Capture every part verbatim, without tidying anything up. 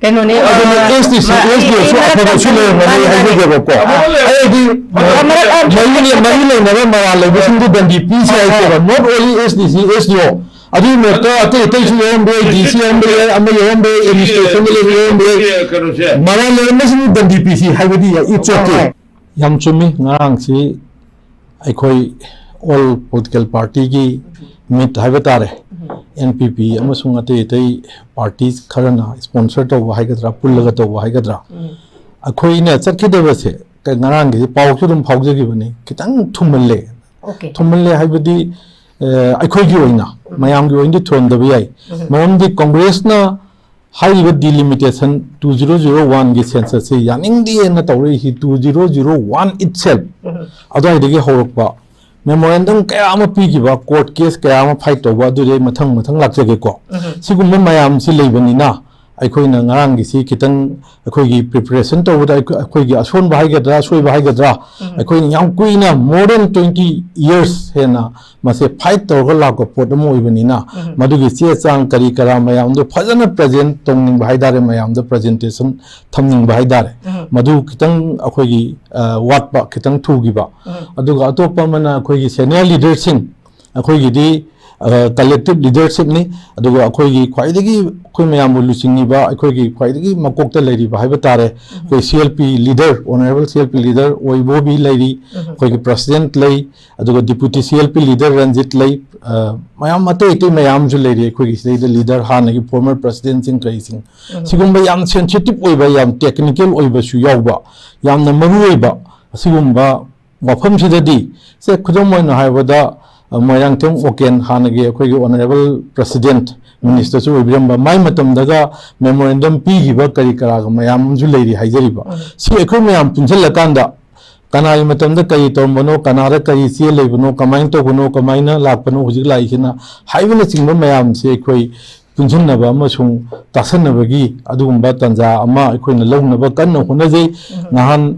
ꯀꯩꯅꯣꯅꯦ, ꯑꯗꯨꯅ ꯑ, ꯑꯦꯁ ꯗꯤ ꯁꯤ ꯃꯥ- ꯑꯦꯁ ꯗꯤ ꯑꯣꯁꯨ ꯑꯩ ꯑꯐꯕꯁꯨ ꯃꯔꯛ- ꯂꯩꯔꯝꯒꯅꯤ ꯃꯥꯅꯤ, ꯃꯥꯅꯤ꯫ ꯍꯥꯏꯖꯒꯦꯕꯀꯣ꯫ ꯑꯃꯨꯛ ꯑꯩꯗꯤ ꯃꯔꯛ- ꯃꯔꯤ ꯃꯔꯤ ꯂꯩꯅꯕ ꯃꯔꯥꯜ ꯂꯩꯕꯁꯤꯡꯗꯨ ꯗꯟꯗꯤ ꯄꯤꯁꯦ ꯍꯥꯏꯖꯦꯕ, not only S D C S D ꯑꯣ꯫ ꯑꯗꯨꯒꯤ ꯃꯔꯛꯇ ꯑꯇꯩ ꯑꯇꯩꯁꯨ ꯌꯥꯎꯔꯝꯕ ꯌꯥꯏ, ꯗꯤ ꯁꯤ ꯌꯥꯎꯔꯝꯕ ꯌꯥꯏ, ꯑꯃ ꯌꯥꯎꯔꯝꯕ ꯌꯥꯏ, ꯑꯦꯗꯃꯤꯅꯤꯁꯇ꯭ꯔꯦꯁꯟꯗ ꯂꯩꯕ ꯌꯥꯎꯔꯝꯕ ꯌꯥꯏ꯫ ꯀꯩꯅꯣꯁꯦ ꯃꯔꯥꯜ ꯂꯩꯔꯝꯕꯁꯤꯡꯗꯨ ꯗꯟꯗꯤ ꯄꯤꯁꯤ ꯍꯥꯏꯕꯗꯤ ꯌꯥꯏ, it's okay꯫ ꯍꯣꯏ꯫ ꯌꯥꯝ ꯆꯨꯝꯃꯤ꯫ ꯉꯔꯥꯡꯁꯤ ꯑꯩꯈꯣꯏ ꯑꯣꯜ ꯄꯣꯂꯤꯇꯤꯀꯦꯜ ꯄꯥꯔꯇꯤꯒꯤ ꯃꯤꯠ ꯍꯥꯏꯕ ꯇꯥꯔꯦ, ꯑꯦꯟ ꯄꯤ ꯄꯤ ꯑꯃꯁꯨꯡ ꯑꯇꯩ ꯑꯇꯩ ꯄꯥꯔꯇꯤ ꯈꯔꯅ ꯏꯁꯄꯣꯟꯁꯔ ꯇꯧꯕ ꯍꯥꯏꯒꯗ꯭ꯔꯥ, ꯄꯨꯜꯂꯒ ꯇꯧꯕ ꯍꯥꯏꯒꯗ꯭ꯔꯥ, ꯑꯩꯈꯣꯏꯅ ꯆꯠꯀꯗꯕꯁꯦ ꯉꯔꯥꯡꯒꯤꯁꯤ ꯄꯥꯎꯁꯨ ꯑꯗꯨꯝ ꯐꯥꯎꯖꯈꯤꯕꯅꯤ, ꯈꯤꯇꯪ ꯊꯨꯝꯍꯜꯂꯦ꯫ Okay. ꯊꯨꯝꯍꯜꯂꯦ ꯍꯥꯏꯕꯗꯤ, ꯑ, ꯑꯩꯈꯣꯏꯒꯤ ꯑꯣꯏꯅ, ꯃꯌꯥꯝꯒꯤ ꯑꯣꯏꯅꯗꯤ ꯊꯨꯍꯟꯗꯕ ꯌꯥꯏ꯫ ꯃꯔꯝꯗꯤ ꯀꯣꯡꯒ꯭ꯔꯦꯁꯅ ꯍꯥꯏꯔꯤꯕ ꯗꯤꯂꯤꯃꯤꯇꯦꯁꯟ ꯇꯨ ꯖꯤꯔꯣ ꯖꯤꯔꯣ ꯋꯥꯟꯒꯤ ꯁꯦꯟꯁꯁꯁꯤ ꯌꯥꯅꯤꯡꯗꯦꯅ ꯇꯧꯔꯛꯏꯁꯤ ꯇꯨ ꯖꯤꯔꯣ ꯖꯤꯔꯣ ꯋꯥꯟ ꯏꯠꯁꯦꯜꯐ ꯑꯗꯨꯋꯥꯏꯗꯒꯤ ꯍꯧꯔꯛꯄ ꯃꯦꯃꯣꯔꯦꯟꯗꯝ ꯀꯌꯥ ꯑꯃ ꯄꯤꯈꯤꯕ, ꯀꯣꯔꯠ ꯀꯦꯁ ꯀꯌꯥ ꯑꯃ ꯐꯥꯏꯠ ꯇꯧꯕ, ꯑꯗꯨꯗꯤ ꯑꯩ ꯃꯊꯪ ꯃꯊꯪ ꯂꯥꯛꯆꯒꯦꯀꯣ꯫ ꯁꯤꯒꯨꯝꯕ ꯃꯌꯥꯝꯁꯤ ꯂꯩꯕꯅꯤꯅ ꯑꯩꯈꯣꯏꯅ ꯉꯔꯥꯡꯒꯤꯁꯤ ꯈꯤꯇꯪ ꯑꯩꯈꯣꯏꯒꯤ ꯄ꯭ꯔꯤꯄꯦꯔꯦꯁꯟ ꯇꯧꯕꯗ ꯑꯩꯈꯣꯏ- ꯑꯩꯈꯣꯏꯒꯤ ꯑꯁꯣꯟꯕ ꯍꯥꯏꯒꯗ꯭ꯔꯥ, ꯑꯁꯣꯏꯕ ꯍꯥꯏꯒꯗ꯭ꯔꯥ, ꯑꯩꯈꯣꯏꯅ ꯌꯥꯝ ꯀꯨꯏꯅ, more than twenty years ꯍꯦꯟꯅ ꯃꯁꯦ ꯐꯥꯏꯠ ꯇꯧꯔꯒ ꯂꯥꯛꯄ ꯄꯣꯠ ꯑꯃ ꯑꯣꯏꯕꯅꯤꯅ, ꯃꯗꯨꯒꯤ ꯆꯦ ꯆꯥꯡ ꯀꯔꯤ ꯀꯔꯥ ꯃꯌꯥꯝꯗꯣ ꯐꯖꯅ ꯄ꯭ꯔꯖꯦꯟ ꯇꯧꯅꯤꯡꯕ ꯍꯥꯏꯇꯥꯔꯦ, ꯃꯌꯥꯝꯗ ꯄ꯭ꯔꯖꯦꯟꯇꯦꯁꯟ ꯊꯝꯅꯤꯡꯕ ꯍꯥꯏꯇꯥꯔꯦ꯫ ꯃꯗꯨ ꯈꯤꯇꯪ ꯑꯩꯈꯣꯏꯒꯤ, ꯑ, ꯋꯥꯠꯄ, ꯈꯤꯇꯪ ꯊꯨꯈꯤꯕ꯫ ꯑꯗꯨꯒ ꯑꯇꯣꯞꯄ ꯑꯃꯅ ꯑꯩꯈꯣꯏꯒꯤ ꯁꯦꯅꯤꯌꯔ ꯂꯤꯗꯔꯁꯤꯡ, ꯑꯩꯈꯣꯏꯒꯤꯗꯤ ꯀꯂꯦꯛꯇꯤꯚ ꯂꯤꯗꯔꯁꯤꯞꯅꯤ꯫ ꯑꯗꯨꯒ ꯑꯩꯈꯣꯏꯒꯤ ꯈ꯭ꯋꯥꯏꯗꯒꯤ ꯑꯩꯈꯣꯏ ꯃꯌꯥꯝꯕꯨ ꯂꯨꯆꯤꯡꯉꯤꯕ ꯑꯩꯈꯣꯏꯒꯤ ꯈ꯭ꯋꯥꯏꯗꯒꯤ ꯃꯀꯣꯛꯇ ꯂꯩꯔꯤꯕ ꯍꯥꯏꯕ ꯇꯥꯔꯦ, ꯑꯩꯈꯣꯏ C L P leader, honourable C L P leader ꯑꯣꯏꯕꯣꯕꯤ ꯂꯩꯔꯤ, ꯑꯩꯈꯣꯏꯒꯤ ꯄ꯭ꯔꯁꯤꯗꯦꯟꯠ ꯂꯩ, ꯑꯗꯨꯒ ꯗꯤꯄꯨꯇꯤ ꯁꯤ ꯑꯦꯜ ꯄꯤ ꯂꯤꯗꯔ ꯔꯟꯖꯤꯠ ꯂꯩ, ꯑ, ꯃꯌꯥꯝ ꯑꯇꯩ ꯑꯇꯩ ꯃꯌꯥꯝ ꯑꯃꯁꯨ ꯂꯩꯔꯤ ꯑꯩꯈꯣꯏꯒꯤ ꯁꯤꯗꯩꯗ ꯂꯤꯗꯔ ꯍꯥꯟꯅꯒꯤ ꯐꯣꯔꯃꯔ ꯄ꯭ꯔꯁꯤꯗꯦꯟꯠꯁꯤꯡ ꯀꯔꯤꯁꯤꯡ꯫ ꯁꯤꯒꯨꯝꯕ ꯌꯥꯝ ꯁꯦꯟꯁꯤꯇꯤꯚ ꯑꯣꯏꯕ, ꯌꯥꯝ ꯇꯦꯛꯅꯤꯀꯦꯜ ꯑꯣꯏꯕꯁꯨ ꯌꯥꯎꯕ, ꯌꯥꯝꯅ ꯃꯔꯨ ꯑꯣꯏꯕ ꯑꯁꯤꯒꯨꯝꯕ ꯃꯐꯝꯁꯤꯗꯗꯤ, ꯁꯦ, ꯈꯨꯗꯝ ꯑꯣꯏꯅ ꯍꯥꯏꯔꯕꯗ, ꯑ, ꯃꯣꯏꯔꯥꯡꯊꯦꯝ ꯑꯣꯀꯦꯟ, ꯍꯥꯟꯅꯒꯤ ꯑꯩꯈꯣꯏꯒꯤ ꯑꯣꯅꯔꯦꯕꯜ ꯄ꯭ꯔꯁꯤꯗꯦꯟꯠ, ꯃꯤꯅꯤꯁꯇꯔꯁꯨ ꯑꯣꯏꯕꯤꯔꯝꯕ, ꯃꯥꯏ ꯃꯇꯝꯗꯒ ꯃꯦꯃꯣꯔꯦꯟꯗꯝ ꯄꯤꯈꯤꯕ ꯀꯔꯤ ꯀꯔꯥꯒ ꯃꯌꯥꯝ ꯑꯃꯁꯨ ꯂꯩꯔꯤ ꯍꯥꯏꯖꯔꯤꯕ꯫ ꯁꯤ ꯑꯩꯈꯣꯏ ꯃꯌꯥꯝ ꯄꯨꯟꯁꯤꯜꯂꯀꯥꯟꯗ ꯀꯅꯥꯒꯤ ꯃꯇꯝꯗ ꯀꯔꯤ ꯇꯧꯔꯝꯕꯅꯣ, ꯀꯅꯥꯗ ꯀꯔꯤ ꯆꯦ ꯂꯩꯕꯅꯣ, ꯀꯃꯥꯏꯅ ꯇꯧꯕꯅꯣ, ꯀꯃꯥꯏꯅ ꯂꯥꯛꯄꯅꯣ, ꯍꯧꯖꯤꯛ ꯂꯥꯛꯏꯁꯤꯅ ꯍꯥꯏꯕꯅꯆꯤꯡꯕ ꯃꯌꯥꯝꯁꯦ ꯑꯩꯈꯣꯏ ꯄꯨꯟꯁꯤꯟꯅꯕ ꯑꯃꯁꯨꯡ ꯇꯥꯁꯟꯅꯕꯒꯤ ꯑꯗꯨꯒꯨꯝꯕ ꯇꯥꯟꯖꯥ ꯑꯃ ꯑꯩꯈꯣꯏꯅ ꯂꯧꯅꯕ ꯀꯟꯅ ꯍꯣꯠꯅꯖꯩ꯫ ꯅꯍꯥꯟ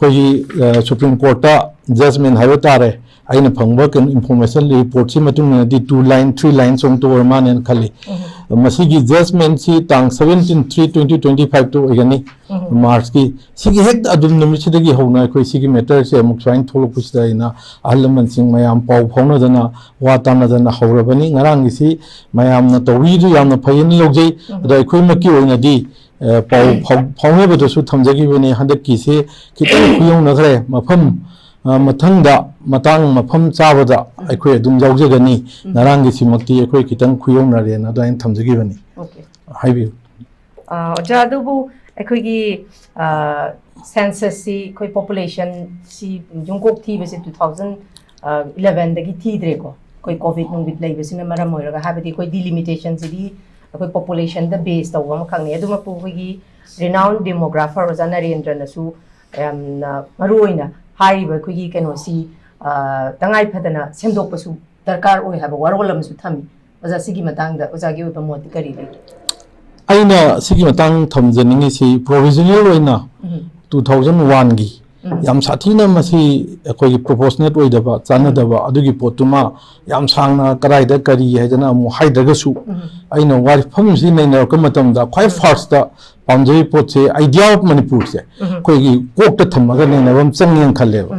ꯑꯩꯈꯣꯏꯒꯤ, ꯑ, ꯁꯨꯄ꯭ꯔꯤꯝ ꯀꯣꯔꯠꯇ ꯖꯖꯃꯦꯟ ꯍꯥꯏꯕ ꯇꯥꯔꯦ, ꯑꯩꯅ ꯐꯪꯕ ꯀꯩꯅꯣ ꯏꯟꯐꯣꯔꯃꯦꯁꯟ ꯔꯤꯄꯣꯔꯠꯁꯤ ꯃꯇꯨꯡ ꯏꯟꯅꯗꯤ ꯇꯨ ꯂꯥꯏꯟ ꯊ꯭ꯔꯤ ꯂꯥꯏꯟ ꯁꯨꯝ ꯑꯣꯏꯔ ꯃꯥꯜꯂꯦꯅ ꯈꯜꯂꯤ꯫ ꯃꯁꯤꯒꯤ ꯖꯖꯃꯦꯟꯁꯤ ꯇꯥꯡ ꯁꯕꯦꯟꯇꯤꯟ ꯊ꯭ꯔꯤ ꯇ꯭ꯋꯦꯟꯇꯤ ꯇ꯭ꯋꯦꯟꯇꯤ ꯐꯥꯏꯚꯇ ꯑꯣꯏꯒꯅꯤ, ꯃꯥꯔꯆꯀꯤ꯫ ꯁꯤꯒꯤ ꯍꯦꯛ ꯑꯗꯨꯝ ꯅꯨꯃꯤꯠꯁꯤꯗꯒꯤ ꯍꯧꯅ ꯑꯩꯈꯣꯏ ꯁꯤꯒꯤ ꯃꯦꯇꯔꯁꯦ ꯑꯃꯨꯛ ꯁꯨꯃꯥꯏꯅ ꯊꯣꯛꯂꯛꯄꯁꯤꯗ ꯑꯩꯅ ꯑꯍꯜ ꯂꯃꯟꯁꯤꯡ ꯃꯌꯥꯝ ꯄꯥꯎ ꯐꯥꯎꯅꯗꯅ ꯋꯥ ꯇꯥꯅꯗꯅ ꯍꯧꯔꯕꯅꯤ꯫ ꯉꯔꯥꯡꯒꯤꯁꯤ ꯃꯌꯥꯝꯅ ꯇꯧꯕꯤꯗꯨ ꯌꯥꯝꯅ ꯐꯩꯅ ꯂꯧꯖꯩ꯫ ꯑꯗꯣ ꯑꯩꯈꯣꯏꯃꯛꯀꯤ ꯑꯣꯏꯅꯗꯤ, ꯑ, ꯄꯥꯎ ꯐꯥꯎ-, ꯐꯥꯎꯅꯕꯗꯁꯨ ꯊꯝꯖꯈꯤꯕꯅꯤ, ꯍꯟꯗꯛꯀꯤꯁꯦ ꯈꯤꯇꯪ ꯈꯨꯌꯧꯅꯈ꯭ꯔꯦ꯫ ꯃꯐꯝ, ꯑ, ꯃꯊꯪꯗ ꯃꯇꯥꯡ ꯃꯐꯝ ꯆꯥꯕꯗ ꯑꯩꯈꯣꯏ ꯑꯗꯨꯝ ꯌꯥꯎꯖꯒꯅꯤ꯫ ꯉꯔꯥꯡꯒꯤꯁꯤꯃꯛꯇꯤ ꯑꯩꯈꯣꯏ ꯈꯤꯇꯪ ꯈꯨꯌꯧꯅꯔꯦꯅ ꯑꯗꯨꯃꯥꯏꯅ ꯊꯝꯖꯈꯤꯕꯅꯤ꯫ Okay꯫ ꯍꯥꯏꯕꯤꯌꯨ꯫ ꯑ, ꯑꯣꯖꯥ, ꯑꯗꯨꯕꯨ ꯑꯩꯈꯣꯏꯒꯤ, ꯑ, census ꯁꯤ, ꯑꯩꯈꯣꯏ population ꯁꯤ, ꯌꯨꯝꯀꯣꯛ ꯊꯤꯕꯁꯦ two thousand eleven ꯗꯒꯤ ꯊꯤꯗ꯭ꯔꯦꯀꯣ, ꯑꯩꯈꯣꯏ COVID ꯅꯨꯡꯕꯤꯠ ꯂꯩꯕꯁꯤꯅ ꯃꯔꯝ ꯑꯣꯏꯔꯒ, ꯍꯥꯏꯕꯗꯤ ꯑꯩꯈꯣꯏ delimitation ꯁꯤꯗꯤ ꯑꯩꯈꯣꯏ population ꯗ base ꯇꯧꯕ ꯑꯃꯈꯛꯅꯤ꯫ ꯑꯗꯨꯃꯛꯄꯨ ꯑꯩꯈꯣꯏꯒꯤ renowned demographer ꯑꯣꯖꯥ ꯅꯔꯦꯟꯗ꯭ꯔꯅꯁꯨ ꯌꯥꯝꯅ ꯃꯔꯨ ꯑꯣꯏꯅ ꯍꯥꯏꯔꯤꯕ ꯑꯩꯈꯣꯏꯒꯤ ꯀꯩꯅꯣꯁꯤ, ꯑ, ꯇꯉꯥꯏ ꯐꯗꯅ ꯁꯦꯝꯗꯣꯛꯄꯁꯨ ꯗꯔꯀꯥꯔ ꯑꯣꯏ ꯍꯥꯏꯕ ꯋꯥꯔꯣꯜ ꯑꯃꯁꯨ ꯊꯝꯃꯤ꯫ ꯑꯣꯖꯥ, ꯁꯤꯒꯤ ꯃꯇꯥꯡꯗ ꯑꯣꯖꯥꯒꯤ ꯑꯣꯏꯕ ꯃꯣꯠꯇꯤ ꯀꯔꯤ ꯂꯩꯒꯦ? ꯑꯩꯅ ꯁꯤꯒꯤ ꯃꯇꯥꯡ ꯊꯝꯖꯅꯤꯡꯉꯤꯁꯤ, provisional ꯑꯣꯏꯅ two thousand one ꯒꯤ ꯌꯥꯝ ꯁꯥꯊꯤꯅ ꯃꯁꯤ ꯑꯩꯈꯣꯏꯒꯤ proportionate ꯑꯣꯏꯗꯕ, ꯆꯥꯟꯅꯗꯕ ꯑꯗꯨꯒꯤ ꯄꯣꯠꯇꯨꯃ ꯌꯥꯝ ꯁꯥꯡꯅ ꯀꯗꯥꯏꯗ ꯀꯔꯤ ꯍꯥꯏꯗꯅ ꯑꯃꯨꯛ ꯍꯥꯏꯗ꯭ꯔꯒꯁꯨ, ꯑꯩꯅ ꯋꯥꯐꯝꯁꯤ ꯅꯩꯅꯔꯛꯄ ꯃꯇꯝꯗ ꯈ꯭ꯋꯥꯏ first ꯇ ꯄꯥꯝꯖꯔꯤꯕ ꯄꯣꯠꯁꯦ, idea of ꯃꯅꯤꯄꯨꯔꯁꯦ ꯑꯩꯈꯣꯏꯒꯤ ꯀꯣꯛꯇ ꯊꯝꯃꯒ ꯅꯩꯅꯕ ꯑꯃ ꯆꯪꯉꯦꯅ ꯈꯜꯂꯦꯕ꯫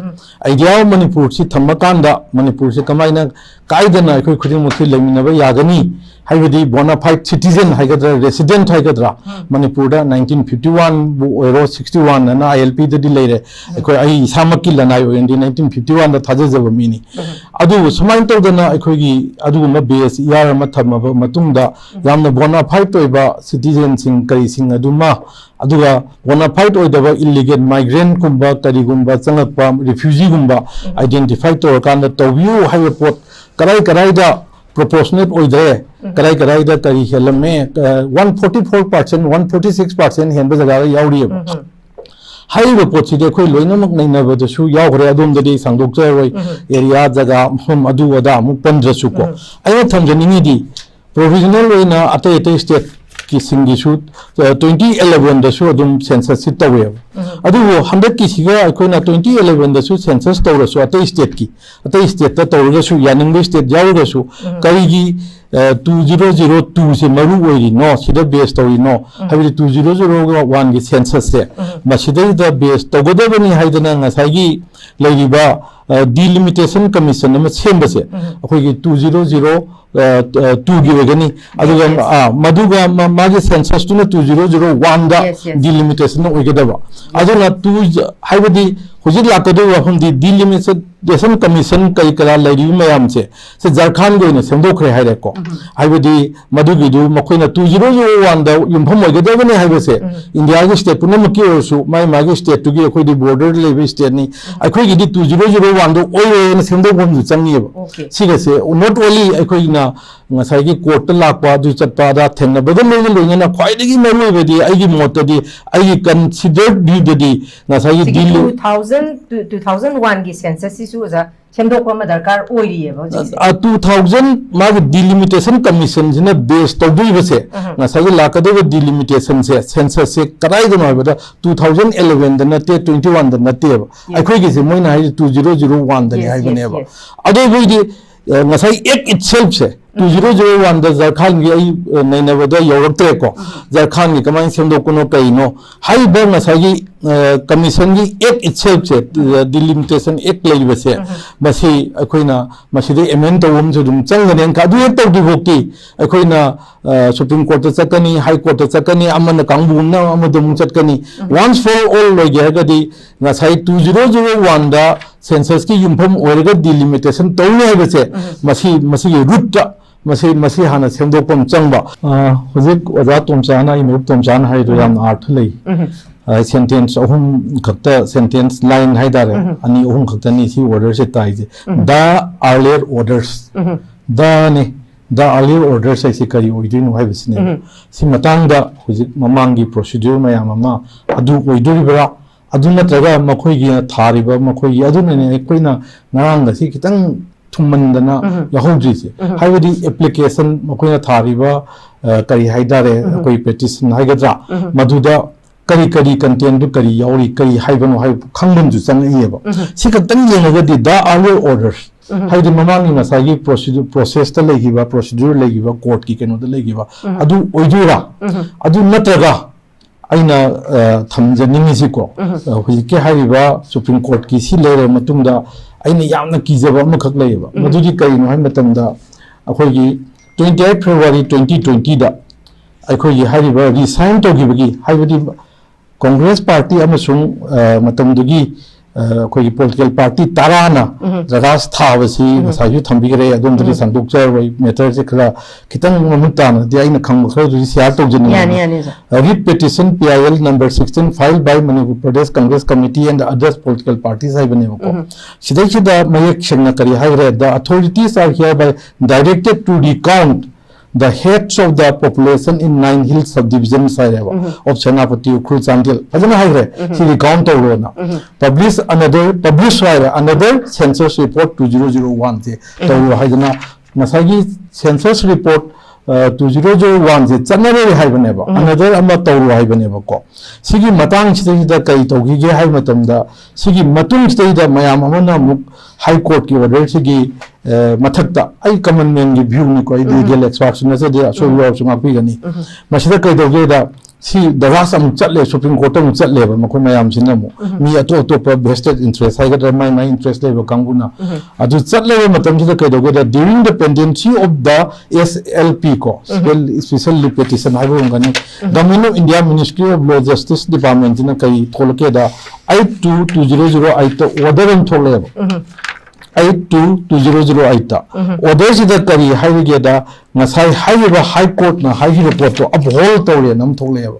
Idea of ꯃꯅꯤꯄꯨꯔꯁꯤ ꯊꯝꯃꯀꯥꯟꯗ ꯃꯅꯤꯄꯨꯔꯁꯦ ꯀꯃꯥꯏꯅ ꯀꯥꯏꯗꯅ ꯑꯩꯈꯣꯏ ꯈꯨꯗꯤꯡꯃꯛꯁꯤ ꯂꯩꯃꯤꯟꯅꯕ ꯌꯥꯒꯅꯤ ꯍꯥꯏꯕꯗꯤ, bona fide citizen ꯍꯥꯏꯒꯗ꯭ꯔꯥ, resident ꯍꯥꯏꯒꯗ꯭ꯔꯥ, ꯃꯅꯤꯄꯨꯔꯗ nineteen fifty one ꯕꯨ ꯑꯣꯏꯔꯣ, sixty one ꯑꯅ ILP ꯗꯗꯤ ꯂꯩꯔꯦ꯫ ꯑꯩꯈꯣꯏ, ꯑꯩ ꯏꯁꯥꯃꯛꯀꯤ ꯂꯅꯥꯏ ꯑꯣꯏꯅꯗꯤ nineteen fifty one ꯗ ꯊꯥꯖꯖꯕ ꯃꯤꯅꯤ꯫ ꯑꯗꯨꯕꯨ ꯁꯨꯃꯥꯏꯅ ꯇꯧꯗꯅ ꯑꯩꯈꯣꯏꯒꯤ ꯑꯗꯨꯒꯨꯝꯕ base ꯏꯌꯥꯔ ꯑꯃ ꯊꯝꯃꯕ ꯃꯇꯨꯡꯗ, ꯌꯥꯝꯅ bona fide ꯑꯣꯏꯕ citizen ꯁꯤꯡ ꯀꯔꯤꯁꯤꯡ ꯑꯗꯨꯃ, ꯑꯗꯨꯒ bona fide ꯑꯣꯏꯗꯕ illegal migrant ꯀꯨꯝꯕ, ꯀꯔꯤꯒꯨꯝꯕ ꯆꯪꯂꯛꯄ refugee ꯒꯨꯝꯕ identify ꯇꯧꯔꯀꯥꯟꯗ ꯇꯧꯕꯤꯌꯨ ꯍꯥꯏꯕ ꯄꯣꯠ, ꯀꯗꯥꯏ ꯀꯗꯥꯏꯗ proportionate ꯑꯣꯏꯗ꯭ꯔꯦ, ꯀꯗꯥꯏ ꯀꯗꯥꯏꯗ ꯀꯔꯤ ꯍꯦꯜꯂꯝꯃꯦ, ꯑ, one forty four percent, one forty six percent ꯍꯦꯟꯕ ꯖꯒꯥꯒ ꯌꯥꯎꯔꯤꯑꯕ꯫ ꯍꯥꯏꯔꯤꯕ ꯄꯣꯠꯁꯤꯗꯤ ꯑꯩꯈꯣꯏ ꯂꯣꯏꯅꯃꯛ ꯅꯩꯅꯕꯗꯁꯨ ꯌꯥꯎꯈ꯭ꯔꯦ, ꯑꯗꯣꯝꯗꯗꯤ ꯁꯟꯗꯣꯛꯆꯔꯔꯣꯏ, area, ꯖꯒꯥ, ꯃꯐꯝ ꯑꯗꯨ ꯑꯗꯥ ꯑꯃꯨꯛ ꯄꯟꯗ꯭ꯔꯁꯨꯀꯣ꯫ ꯑꯩꯅ ꯊꯝꯖꯅꯤꯡꯉꯤꯗꯤ, provisional ꯑꯣꯏꯅ ꯑꯇꯩ ꯑꯇꯩ state ꯀꯤꯁꯤꯡꯒꯤꯁꯨ, ꯑ, twenty eleven ꯗꯁꯨ ꯑꯗꯨꯝ census ꯁꯤ ꯇꯧꯋꯦꯕ꯫ ꯎꯝ꯫ ꯑꯗꯨꯕꯨ ꯍꯟꯗꯛꯀꯤꯁꯤꯒ ꯑꯩꯈꯣꯏꯅ twenty eleven ꯗꯁꯨ census ꯇꯧꯔꯁꯨ, ꯑꯇꯩ state ꯀꯤ, ꯑꯇꯩ state ꯇ ꯇꯧꯔꯒꯁꯨ, ꯌꯥꯅꯤꯡꯕ state ꯌꯥꯎꯔꯒꯁꯨ, ꯎꯝ꯫ ꯀꯔꯤꯒꯤ, ꯑ, two zero zero two ꯁꯦ ꯃꯔꯨ ꯑꯣꯏꯔꯤꯅꯣ, ꯁꯤꯗ base ꯇꯧꯔꯤꯅꯣ? ꯎꯝ꯫ ꯍꯥꯏꯕꯗꯤ two zero zero one ꯒꯤ census ꯁꯦ, ꯎꯝ꯫ ꯃꯁꯤꯗꯩꯗ base ꯇꯧꯒꯗꯕꯅꯤ ꯍꯥꯏꯗꯅ ꯉꯁꯥꯏꯒꯤ ꯂꯩꯔꯤꯕ, ꯑ, Delimitation Commission ꯑꯃ ꯁꯦꯝꯕꯁꯦ, ꯎꯝ꯫ ꯑꯩꯈꯣꯏꯒꯤ two zero zero, ꯑ, ꯑ, two ꯒꯤ ꯑꯣꯏꯒꯅꯤ꯫ ꯑꯗꯨꯒ, yes, yes꯫ ꯑ, ꯃꯗꯨꯒ ꯃꯥ-, ꯃꯥꯒꯤ census ꯇꯨꯅ two zero zero one ꯗ, yes, yes, delimitation ꯑꯣꯏꯒꯗꯕ꯫ Yes꯫ ꯑꯗꯨꯅ two, ꯍꯥꯏꯕꯗꯤ ꯍꯧꯖꯤꯛ ꯂꯥꯛꯀꯗꯧꯔꯤꯕ ꯋꯥꯐꯝꯗꯤ Delimitation Commission ꯀꯔꯤ ꯀꯔꯥ ꯂꯩꯔꯤꯕ ꯃꯌꯥꯝꯁꯦ, ꯁꯤ ꯖꯔꯈꯥꯟꯒꯤ ꯑꯣꯏꯅ ꯁꯦꯝꯗꯣꯛꯈ꯭ꯔꯦ ꯍꯥꯏꯔꯦꯀꯣ꯫ ꯎꯝ꯫ ꯍꯥꯏꯕꯗꯤ ꯃꯗꯨꯒꯤꯗꯨ ꯃꯈꯣꯏꯅ two zero zero one ꯗ ꯌꯨꯝꯐꯝ ꯑꯣꯏꯒꯗꯕꯅꯤ ꯍꯥꯏꯕꯁꯦ, ꯎꯝ꯫ ꯏꯟꯗꯤꯌꯥꯒꯤ state ꯄꯨꯝꯅꯃꯛꯀꯤ ꯑꯣꯏꯔꯁꯨ, ꯃꯥꯒꯤ ꯃꯥꯒꯤ state ꯇꯨꯒꯤ ꯑꯩꯈꯣꯏꯗꯤ border ꯗ ꯂꯩꯕ state ꯅꯤ꯫ ꯎꯝ꯫ ꯑꯩꯈꯣꯏꯒꯤꯗꯤ two zero zero one ꯗꯣ ꯑꯣꯏꯔꯣꯏꯅ ꯁꯦꯝꯗꯣꯛꯄ ꯑꯃꯁꯨ ꯆꯪꯉꯤꯕ꯫ Okay꯫ ꯁꯤꯒꯁꯦ not only ꯑꯩꯈꯣꯏꯅ ꯉꯁꯥꯏꯒꯤ court ꯇ ꯂꯥꯛꯄ, ꯑꯗꯨ ꯆꯠꯄ, ꯑꯗꯥ ꯊꯦꯡꯅꯕꯒ ꯂꯣꯏꯅ ꯂꯣꯏꯅꯅ ꯈ꯭ꯋꯥꯏꯗꯒꯤ ꯃꯔꯨꯑꯣꯏꯕꯗꯤ ꯑꯩꯒꯤ ꯃꯣꯠꯇꯗꯤ, ꯑꯩꯒꯤ considered view ꯗꯗꯤ ꯉꯁꯥꯏꯒꯤ ꯁꯤꯒꯤ Delhi two thousand, two thousand one ꯒꯤ census ꯁꯤꯁꯨ ꯑꯣꯖꯥ ꯁꯦꯝꯗꯣꯛꯄ ꯑꯃ ꯗꯔꯀꯥꯔ ꯑꯣꯏꯔꯤꯑꯕ ꯍꯧꯖꯤꯛꯁꯦ꯫ ꯑ, two thousand ꯃꯥꯒꯤ Delimitation Commission ꯁꯤꯅ base ꯇꯧꯗꯣꯔꯤꯕꯁꯦ, ꯎꯝ꯫ ꯉꯁꯥꯏꯒꯤ ꯂꯥꯛꯀꯗꯧꯔꯤꯕ delimitation ꯁꯦ, census ꯁꯦ ꯀꯗꯥꯏꯗꯅꯣ ꯍꯥꯏꯕꯗ two thousand eleven ꯗ ꯅꯠꯇꯦ, twenty one ꯗ ꯅꯠꯇꯦꯕ꯫ Yes꯫ ꯑꯩꯈꯣꯏꯒꯤꯁꯦ ꯃꯣꯏꯅ ꯍꯥꯏꯁꯦ two zero zero one ꯗꯅꯤ, yes, yes, ꯍꯥꯏꯕꯅꯦꯕ꯫ Yes꯫ ꯑꯗꯣ ꯑꯩꯈꯣꯏꯗꯤ, ꯑ, ꯉꯁꯥꯏ act itself ꯁꯦ, ꯎꯝ꯫ Two zero zero one ꯗ ꯖꯔꯈꯥꯟꯒꯤ ꯑꯩ, ꯑ, ꯅꯩꯅꯕꯗ ꯌꯧꯔꯛꯇ꯭ꯔꯦꯀꯣ꯫ ꯎꯝ꯫ ꯖꯔꯈꯥꯟꯒꯤ ꯀꯃꯥꯏꯅ ꯁꯦꯝꯗꯣꯛꯄꯅꯣ ꯀꯩꯅꯣ ꯍꯥꯏꯔꯤꯕ ꯉꯁꯥꯏꯒꯤ, ꯑ, commission ꯒꯤ act itself ꯁꯦ, ꯎꯝ꯫ ꯑ, Delimitation Act ꯂꯩꯔꯤꯕꯁꯦ, ꯎꯝ꯫ ꯃꯁꯤ ꯑꯩꯈꯣꯏꯅ ꯃꯁꯤꯗ amend ꯇꯧꯕ ꯑꯃꯁꯨ ꯑꯗꯨꯝ ꯆꯪꯒꯅꯦꯅ ꯈ-, ꯑꯗꯨ ꯍꯦꯛ ꯇꯧꯗ꯭ꯔꯤ ꯐꯥꯎꯗꯤ ꯑꯩꯈꯣꯏꯅ, ꯑ, Supreme Court ꯇ ꯆꯠꯀꯅꯤ, High Court ꯇ ꯆꯠꯀꯅꯤ, ꯑꯃꯅ ꯀꯥꯡꯕꯨ ꯑꯃꯅ ꯑꯃꯗ ꯑꯃꯨꯛ ꯆꯠꯀꯅꯤ꯫ ꯎꯝ꯫ Once for all ꯑꯣꯏꯒꯦ ꯍꯥꯏꯔꯒꯗꯤ ꯉꯁꯥꯏ two zero zero one ꯗ census ꯀꯤ ꯌꯨꯝꯐꯝ ꯑꯣꯏꯔꯒ delimitation ꯇꯧꯅꯤ ꯍꯥꯏꯕꯁꯦ, ꯎꯝ꯫ ꯃꯁꯤ, ꯃꯁꯤꯒꯤ root ꯇ ꯃꯁꯤ, ꯃꯁꯤ ꯍꯥꯟꯅ ꯁꯦꯝꯗꯣꯛꯄ ꯑꯃ ꯆꯪꯕ꯫ ꯑ, ꯍꯧꯖꯤꯛ ꯑꯣꯖꯥ ꯇꯣꯝꯆꯥꯅ, ꯑꯩ ꯃꯔꯨꯞ ꯇꯣꯝꯆꯥꯅ ꯍꯥꯏꯗꯣ ꯎꯝ꯫ ꯌꯥꯝꯅ ꯑꯥꯔꯊ ꯂꯩ꯫ ꯎꯝ꯫ ꯑ, sentence ꯑꯍꯨꯝ ꯈꯛꯇ, sentence line ꯍꯥꯏꯇꯥꯔꯦ, ꯎꯝ꯫ ꯑꯅꯤ ꯑꯍꯨꯝ ꯈꯛꯇꯅꯤ ꯁꯤ order say ꯇꯥꯏꯁꯦ꯫ Um. The earlier orders꯫ Um. The ꯅꯤ꯫ The earlier orders ꯍꯥꯏꯁꯦ ꯀꯔꯤ ꯑꯣꯏꯗꯣꯏꯅꯣ ꯍꯥꯏꯕꯁꯤꯅꯦ꯫ ꯎꯝ꯫ ꯁꯤ ꯃꯇꯥꯡꯗ ꯍꯧꯖꯤꯛ ꯃꯃꯥꯡꯒꯤ procedure ꯃꯌꯥꯝ ꯑꯃ ꯑꯗꯨ ꯑꯣꯏꯗꯣꯔꯤꯕ꯭ꯔꯥ? ꯑꯗꯨ ꯅꯠꯇ꯭ꯔꯒ ꯃꯈꯣꯏꯒꯤ ꯊꯥꯔꯤꯕ, ꯃꯈꯣꯏꯒꯤ, ꯑꯗꯨꯅꯅꯦ ꯑꯩꯈꯣꯏꯅ ꯉꯔꯥꯡ ꯉꯁꯤ ꯈꯤꯇꯪ ꯊꯨꯝꯃꯟꯗꯅ ꯌꯥꯎꯍꯧꯗ꯭ꯔꯤꯁꯦ꯫ ꯍꯥꯏꯕꯗꯤ ꯑꯦꯄ꯭ꯂꯤꯀꯦꯁꯟ ꯃꯈꯣꯏꯅ ꯊꯥꯔꯤꯕ, ꯑ, ꯀꯔꯤ ꯍꯥꯏꯇꯥꯔꯦ, ꯑꯩꯈꯣꯏ ꯄꯦꯇꯤꯁꯟ ꯍꯥꯏꯒꯗ꯭ꯔꯥ, ꯃꯗꯨꯗ ꯀꯔꯤ ꯀꯔꯤ ꯀꯟꯇꯦꯟꯗꯨ ꯀꯔꯤ ꯌꯥꯎꯔꯤ, ꯀꯔꯤ ꯍꯥꯏꯕꯅꯣ ꯍꯥꯏꯕ ꯈꯪꯕ ꯑꯃꯁꯨ ꯆꯪꯉꯛꯏꯑꯕ꯫ ꯁꯤ ꯈꯛꯇꯪ ꯌꯦꯡꯉꯒꯗꯤ the earlier orders, ꯍꯥꯏꯕꯗꯤ ꯃꯃꯥꯡꯒꯤ ꯉꯁꯥꯏꯒꯤ ꯄ꯭ꯔꯣꯁꯤꯗꯨ-, ꯄ꯭ꯔꯣꯁꯦꯁꯇ ꯂꯩꯈꯤꯕ, ꯄ꯭ꯔꯣꯁꯤꯗ꯭ꯌꯨꯔ ꯂꯩꯈꯤꯕ, ꯀꯣꯔꯠꯀꯤ ꯀꯩꯅꯣꯗ ꯂꯩꯈꯤꯕ, ꯑꯗꯨ ꯑꯣꯏꯗꯣꯏꯔꯥ? ꯑꯗꯨ ꯅꯠꯇ꯭ꯔꯒ ꯑꯩꯅ, ꯑ, ꯊꯝꯖꯅꯤꯡꯉꯤꯁꯤꯀꯣ, ꯑ, ꯍꯧꯖꯤꯛꯀꯤ ꯍꯥꯏꯔꯤꯕ ꯁꯨꯄ꯭ꯔꯤꯝ ꯀꯣꯔꯠꯀꯤ ꯁꯤ ꯂꯩꯔꯕ ꯃꯇꯨꯡꯗ ꯑꯩꯅ ꯌꯥꯝꯅ ꯀꯤꯖꯕ ꯑꯃꯈꯛ ꯂꯩꯌꯦꯕ꯫ ꯃꯗꯨꯗꯤ ꯀꯔꯤꯅꯣ ꯍꯥꯏꯕ ꯃꯇꯝꯗ, ꯑꯩꯈꯣꯏꯒꯤ twenty eight February twenty twenty ꯗ ꯑꯩꯈꯣꯏꯒꯤ ꯍꯥꯏꯔꯤꯕ ꯔꯤꯁꯥꯏꯟ ꯇꯧꯈꯤꯕꯒꯤ, ꯍꯥꯏꯕꯗꯤ ꯀꯣꯡꯒ꯭ꯔꯦꯁ ꯄꯥꯔꯇꯤ ꯑꯃꯁꯨꯡ, ꯑ, ꯃꯇꯝꯗꯨꯒꯤ, ꯑ, ꯑꯩꯈꯣꯏꯒꯤ ꯄꯣꯂꯤꯇꯤꯀꯦꯜ ꯄꯥꯔꯇꯤ ꯇꯔꯥꯅ ꯗꯔꯈꯥꯁ ꯊꯥꯕꯁꯤ ꯉꯁꯥꯏꯁꯨ ꯊꯝꯕꯤꯈ꯭ꯔꯦ, ꯑꯗꯣꯝꯗꯗꯤ ꯁꯟꯗꯣꯛꯆꯔꯔꯣꯏ꯫ ꯃꯦꯇꯔꯁꯦ ꯈꯔ ꯈꯤꯇꯪ ꯃꯃꯨꯠ ꯇꯥꯅꯗꯤ ꯑꯩꯅ ꯈꯪꯕ ꯈꯔꯗꯨꯗꯤ ꯁꯤꯌꯥꯔ ꯇꯧꯖꯅꯤꯡꯉꯤ꯫ ꯌꯥꯅꯤ, ꯌꯥꯅꯤ, ꯁꯥꯔ꯫ Writ petition P I L number sixteen filed by Manipur Pradesh Congress Committee and other political parties ꯍꯥꯏꯕꯅꯦꯕꯀꯣ꯫ ꯁꯤꯗꯩꯁꯤꯗ ꯃꯌꯦꯛ ꯁꯦꯡꯅ ꯀꯔꯤ ꯍꯥꯏꯈ꯭ꯔꯦ? The authorities are hereby directed to recount the heads of the population in nine hill subdivisions ꯍꯥꯏꯔꯦꯕ, of Senapati, Ukhrul, Chandel, ꯐꯖꯅ ꯍꯥꯏꯈ꯭ꯔꯦ꯫ ꯁꯤ ꯔꯤꯀꯥꯎꯟ ꯇꯧꯔꯣꯅ꯫ Publish another, publish ꯍꯥꯏꯔꯦ, another census report two zero zero one ꯁꯦ ꯇꯧꯔꯣ ꯍꯥꯏꯗꯅ ꯉꯁꯥꯏꯒꯤ census report, ꯑ, two zero zero one ꯁꯦ ꯆꯠꯅꯔꯣꯏ ꯍꯥꯏꯕꯅꯦꯕ, another ꯑꯃ ꯇꯧꯔꯣ ꯍꯥꯏꯕꯅꯦꯕꯀꯣ꯫ ꯁꯤꯒꯤ ꯃꯇꯥꯡꯁꯤꯗꯩꯁꯤꯗ ꯀꯔꯤ ꯇꯧꯈꯤꯒꯦ ꯍꯥꯏꯕ ꯃꯇꯝꯗ, ꯁꯤꯒꯤ ꯃꯇꯨꯡꯁꯤꯗꯩꯗ ꯃꯌꯥꯝ ꯑꯃꯅ ꯑꯃꯨꯛ ꯍꯥꯏ ꯀꯣꯔꯠꯀꯤ ꯑꯣꯔꯗꯔꯁꯤꯒꯤ, ꯑ, ꯃꯊꯛꯇ, ꯑꯩ ꯀꯃꯟ ꯃꯦꯟꯒꯤ ꯚ꯭ꯌꯨꯅꯤꯀꯣ, ꯑꯩ ꯂꯤꯒꯦꯜ ꯑꯦꯛꯁꯄꯥꯔꯠꯁꯨ ꯅꯠꯆꯗꯦ, ꯑꯁꯣꯏꯕ ꯌꯥꯎꯔꯁꯨ ꯉꯥꯛꯄꯤꯒꯅꯤ꯫ ꯃꯁꯤꯗ ꯀꯩꯗꯧꯒꯦꯗ, ꯁꯤ ꯗꯔꯈꯥꯁ ꯑꯃꯨꯛ ꯆꯠꯂꯦ, ꯁꯨꯄ꯭ꯔꯤꯝ ꯀꯣꯔꯠꯇ ꯑꯃꯨꯛ ꯆꯠꯂꯦꯕ ꯃꯈꯣꯏ ꯃꯌꯥꯝꯁꯤꯅ ꯑꯃꯨꯛ꯫ ꯃꯤ ꯑꯇꯣꯞ ꯑꯇꯣꯞꯄ vested interest ꯍꯥꯏꯒꯗ꯭ꯔꯥ, ꯃꯥꯏ ꯃꯥꯏ interest ꯂꯩꯕ ꯀꯥꯡꯕꯨꯅ꯫ ꯑꯗꯨ ꯆꯠꯂꯕ ꯃꯇꯝꯁꯤꯗ ꯀꯩꯗꯧꯒꯦꯗ, during the pendency of the S L P ꯀꯣ, Special, Special Leave Petition ꯍꯥꯏꯕ ꯑꯣꯏꯔꯝꯒꯅꯤ, Government of India Ministry of Law Justice Department ꯁꯤꯅ ꯀꯔꯤ ꯊꯣꯛꯂꯛꯀꯦꯗ, eight two two zero zero eight order ꯑꯃ ꯊꯣꯛꯂꯛꯑꯦꯕ꯫ Eight two two zero zero eight order ꯁꯤꯗ ꯀꯔꯤ ꯍꯥꯏꯔꯤꯒꯦꯗ, ꯉꯁꯥꯏ ꯍꯥꯏꯔꯤꯕ ꯍꯥꯏ ꯀꯣꯔꯠꯅ ꯍꯥꯏꯈꯤꯕ ꯄꯣꯠꯇꯣ uphold ꯇꯧꯔꯦꯅ ꯑꯃ ꯊꯣꯛꯂꯛꯑꯦꯕ꯫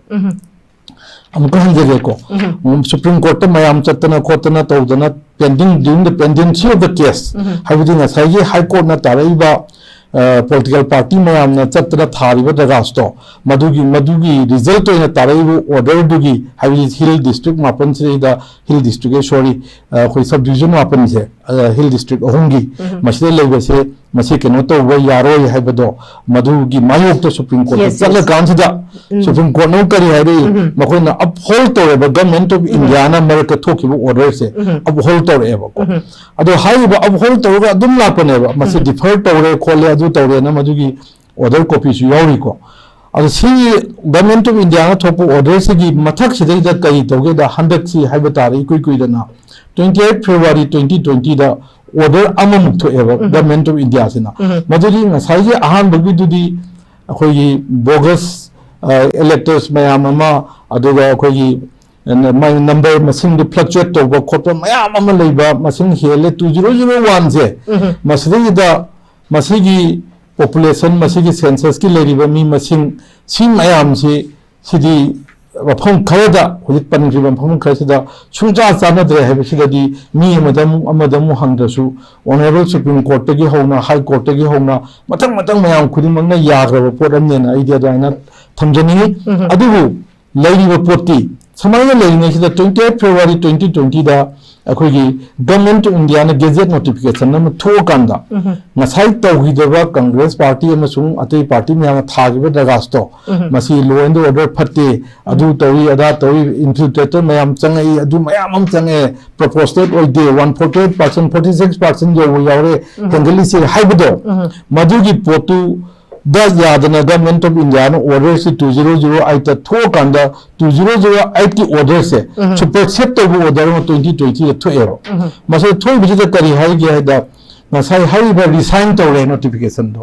ꯑꯃꯨꯛꯀ ꯍꯟꯖꯒꯦꯀꯣ꯫ ꯎꯝ, ꯁꯨꯄ꯭ꯔꯤꯝ ꯀꯣꯔꯠꯇ ꯃꯌꯥꯝ ꯆꯠꯇꯅ ꯈꯣꯠꯇꯅ ꯇꯧꯗꯅ pending, during the pendency of the case, ꯍꯥꯏꯕꯗꯤ ꯉꯁꯥꯏꯒꯤ ꯍꯥꯏ ꯀꯣꯔꯠꯅ ꯇꯥꯔꯛꯏꯕ, ꯑ, ꯄꯣꯂꯤꯇꯤꯀꯦꯜ ꯄꯥꯔꯇꯤ ꯃꯌꯥꯝꯅ ꯆꯠꯇꯅ ꯊꯥꯔꯤꯕ ꯗꯔꯈꯥꯁꯇꯣ, ꯃꯗꯨꯒꯤ, ꯃꯗꯨꯒꯤ ꯔꯤꯖꯜꯠ ꯑꯣꯏꯅ ꯇꯥꯔꯛꯏꯕ ꯑꯣꯔꯗꯔꯗꯨꯒꯤ, ꯍꯥꯏꯕꯗꯤ ꯍꯤꯜ ꯗꯤꯁꯇ꯭ꯔꯤꯛ ꯃꯥꯄꯟꯁꯤꯗꯩꯗ, ꯍꯤꯜ ꯗꯤꯁꯇ꯭ꯔꯤꯛ, ꯁꯣꯔꯤ, ꯑ, ꯑꯩꯈꯣꯏ ꯁꯕ ꯗꯤꯕꯤꯖꯟ ꯃꯥꯄꯟꯁꯦ, ꯍꯤꯜ ꯗꯤꯁꯇ꯭ꯔꯤꯛ ꯑꯍꯨꯝꯒꯤ ꯃꯁꯤꯗ ꯂꯩꯕꯁꯦ ꯃꯁꯤ ꯀꯩꯅꯣ ꯇꯧꯕ ꯌꯥꯔꯣꯏ ꯍꯥꯏꯕꯗꯣ, ꯃꯗꯨꯒꯤ ꯃꯥꯌꯣꯛꯇ ꯁꯨꯄ꯭ꯔꯤꯝ ꯀꯣꯔꯠꯇ ꯆꯠꯂꯀꯥꯟꯁꯤꯗ ꯁꯨꯄ꯭ꯔꯤꯝ ꯀꯣꯔꯠꯅ ꯀꯔꯤ ꯍꯥꯏꯔꯛꯏ? ꯃꯈꯣꯏꯅ ꯑꯞꯍꯣꯜ ꯇꯧꯔꯦꯕ, ꯒꯚꯔꯟꯃꯦꯟꯠ ꯑꯣꯐ ꯏꯟꯗꯤꯌꯥꯅ ꯃꯔꯛꯇ ꯊꯣꯛꯈꯤꯕ ꯑꯣꯔꯗꯔꯁꯦ ꯑꯞꯍꯣꯜ ꯇꯧꯔꯛꯑꯦꯕꯀꯣ꯫ ꯑꯗꯣ ꯍꯥꯏꯔꯤꯕ ꯑꯞꯍꯣꯜ ꯇꯧꯔꯒ ꯑꯗꯨꯝ ꯂꯥꯛꯄꯅꯦꯕ, ꯃꯁꯤ ꯗꯤꯐꯔ ꯇꯧꯔꯦ ꯈꯣꯠꯂꯦ ꯑꯗꯨ ꯇꯧꯔꯦꯅ ꯃꯗꯨꯒꯤ ꯑꯣꯔꯗꯔ ꯀꯣꯄꯤꯁꯨ ꯌꯥꯎꯔꯤꯀꯣ꯫ ꯑꯗꯣ ꯁꯤ ꯒꯚꯔꯟꯃꯦꯟꯠ ꯑꯣꯐ ꯏꯟꯗꯤꯌꯥꯅ ꯊꯣꯛꯄ ꯑꯣꯔꯗꯔꯁꯤꯒꯤ ꯃꯊꯛꯁꯤꯗꯩꯗ ꯀꯔꯤ ꯇꯧꯒꯦꯗ, ꯍꯟꯗꯛꯁꯤ ꯍꯥꯏꯕ ꯇꯥꯔꯦ, ꯏꯀꯨꯏ ꯀꯨꯏꯗꯅ twenty eight February twenty twentyꯗ ꯑꯣꯔꯗꯔ ꯑꯃꯃꯨꯛ ꯊꯣꯛꯑꯦꯕ ꯒꯚꯔꯟꯃꯦꯟꯠ ꯑꯣꯐ ꯏꯟꯗꯤꯌꯥꯁꯤꯅ꯫ ꯃꯗꯨꯗꯤ ꯉꯁꯥꯏꯒꯤ ꯑꯍꯥꯟꯕꯒꯤꯗꯨꯗꯤ ꯑꯩꯈꯣꯏꯒꯤ ꯕꯣꯒꯁ ꯏꯂꯦꯛꯇꯔꯁ ꯃꯌꯥꯝ ꯑꯃ, ꯑꯗꯨꯒ ꯑꯩꯈꯣꯏꯒꯤ ꯅꯝꯕꯔ ꯃꯁꯤꯡꯗꯨ ꯐ꯭ꯂꯛꯆꯨꯋꯦꯠ ꯇꯧꯕ ꯈꯣꯠꯄ ꯃꯌꯥꯝ ꯑꯃ ꯂꯩꯕ, ꯃꯁꯤꯡ ꯍꯦꯜꯂꯦ꯫ Two zero zero oneꯁꯦ ꯃꯁꯤꯗꯩꯗ ꯃꯁꯤꯒꯤ ꯄꯣꯄꯨꯂꯦꯁꯟ, ꯃꯁꯤꯒꯤ ꯁꯦꯟꯁꯁꯀꯤ ꯂꯩꯔꯤꯕ ꯃꯤ ꯃꯁꯤꯡ, ꯁꯤ ꯃꯌꯥꯝꯁꯤ, ꯁꯤꯗꯤ ꯃꯐꯝ ꯈꯔꯗ, ꯍꯧꯖꯤꯛ ꯄꯟꯈ꯭ꯔꯤꯕ ꯃꯐꯝ ꯈꯔꯁꯤꯗ ꯁꯨꯡꯆꯥ ꯆꯥꯟꯅꯗ꯭ꯔꯦ ꯍꯥꯏꯕꯁꯤꯗꯗꯤ ꯃꯤ ꯑꯃꯗ ꯑꯃꯨꯛ, ꯑꯃꯗ ꯑꯃꯨꯛ ꯍꯪꯗ꯭ꯔꯁꯨ, ꯑꯣꯅꯔꯦꯕꯜ ꯁꯨꯄ꯭ꯔꯤꯝ ꯀꯣꯔꯠꯇꯒꯤ ꯍꯧꯅ, ꯍꯥꯏ ꯀꯣꯔꯠꯇꯒꯤ ꯍꯧꯅ, ꯃꯊꯪ ꯃꯊꯪ ꯃꯌꯥꯝ ꯈꯨꯗꯤꯡꯃꯛꯅ ꯌꯥꯈ꯭ꯔꯕ ꯄꯣꯠ ꯑꯃꯅꯦꯅ ꯑꯩꯗꯤ ꯑꯗꯨꯃꯥꯏꯅ ꯊꯝꯖꯅꯤꯡꯉꯤ꯫ ꯑꯗꯨꯕꯨ ꯂꯩꯔꯤꯕ ꯄꯣꯠꯇꯤ ꯁꯨꯃꯥꯏꯅ ꯂꯩꯔꯤꯉꯩꯁꯤꯗ twenty eight February twenty twentyꯗ ꯑꯩꯈꯣꯏꯒꯤ government of Indian gadget notification ꯑꯃ ꯊꯣꯛꯑꯀꯥꯟꯗ ꯉꯁꯥꯏ ꯇꯧꯈꯤꯗꯕ ꯀꯪꯒ꯭ꯔꯦꯁ ꯄꯥꯔꯇꯤ ꯑꯃꯁꯨꯡ ꯑꯇꯩ ꯄꯥꯔꯇꯤ ꯃꯌꯥꯝꯅ ꯊꯥꯈꯤꯕ ꯗꯔꯒꯥꯁꯇꯣ, ꯃꯁꯤ law and order ꯐꯠꯇꯦ, ꯑꯗꯨ ꯇꯧꯏ, ꯑꯗꯥ ꯇꯧꯏ, ꯏꯟꯐꯤꯜꯇ꯭ꯔꯦꯇꯔ ꯃꯌꯥꯝ ꯆꯪꯉꯛꯏ, ꯑꯗꯨ ꯃꯌꯥꯝ ꯑꯃ ꯆꯪꯉꯛꯑꯦ, ꯄ꯭ꯔꯣꯄꯣꯔꯁꯅꯦꯠ ꯑꯣꯏꯗꯦ, one forty eight percent, forty six percent ꯌꯧꯕ ꯌꯥꯎꯔꯦ, ꯍꯦꯟꯒꯠꯂꯤꯁꯦ ꯍꯥꯏꯕꯗꯣ, ꯃꯗꯨꯒꯤ ꯄꯣꯠꯇꯨ ꯗ ꯌꯥꯗꯅ ꯒꯚꯔꯟꯃꯦꯟꯠ ꯑꯣꯐ ꯏꯟꯗꯤꯌꯥꯅ ꯑꯣꯔꯗꯔꯁꯤ two zero zero eightꯇ ꯊꯣꯛꯑꯀꯥꯟꯗ two zero zero eightꯀꯤ ꯑꯣꯔꯗꯔꯁꯦ ꯁꯨꯄꯔꯁꯦꯠ ꯇꯧꯕ ꯑꯣꯔꯗꯔ ꯑꯃ twenty twentyꯗ ꯊꯣꯛꯑꯦꯕ꯫ ꯃꯁꯤꯗ ꯊꯣꯛꯏꯕꯁꯤꯗ ꯀꯔꯤ ꯍꯥꯏꯒꯦ ꯍꯥꯏꯗ, ꯉꯁꯥꯏ ꯍꯥꯏꯔꯤꯕ ꯔꯤꯁꯥꯏꯟ ꯇꯧꯔꯦ ꯅꯣꯇꯤꯐꯤꯀꯦꯁꯟꯗꯣ,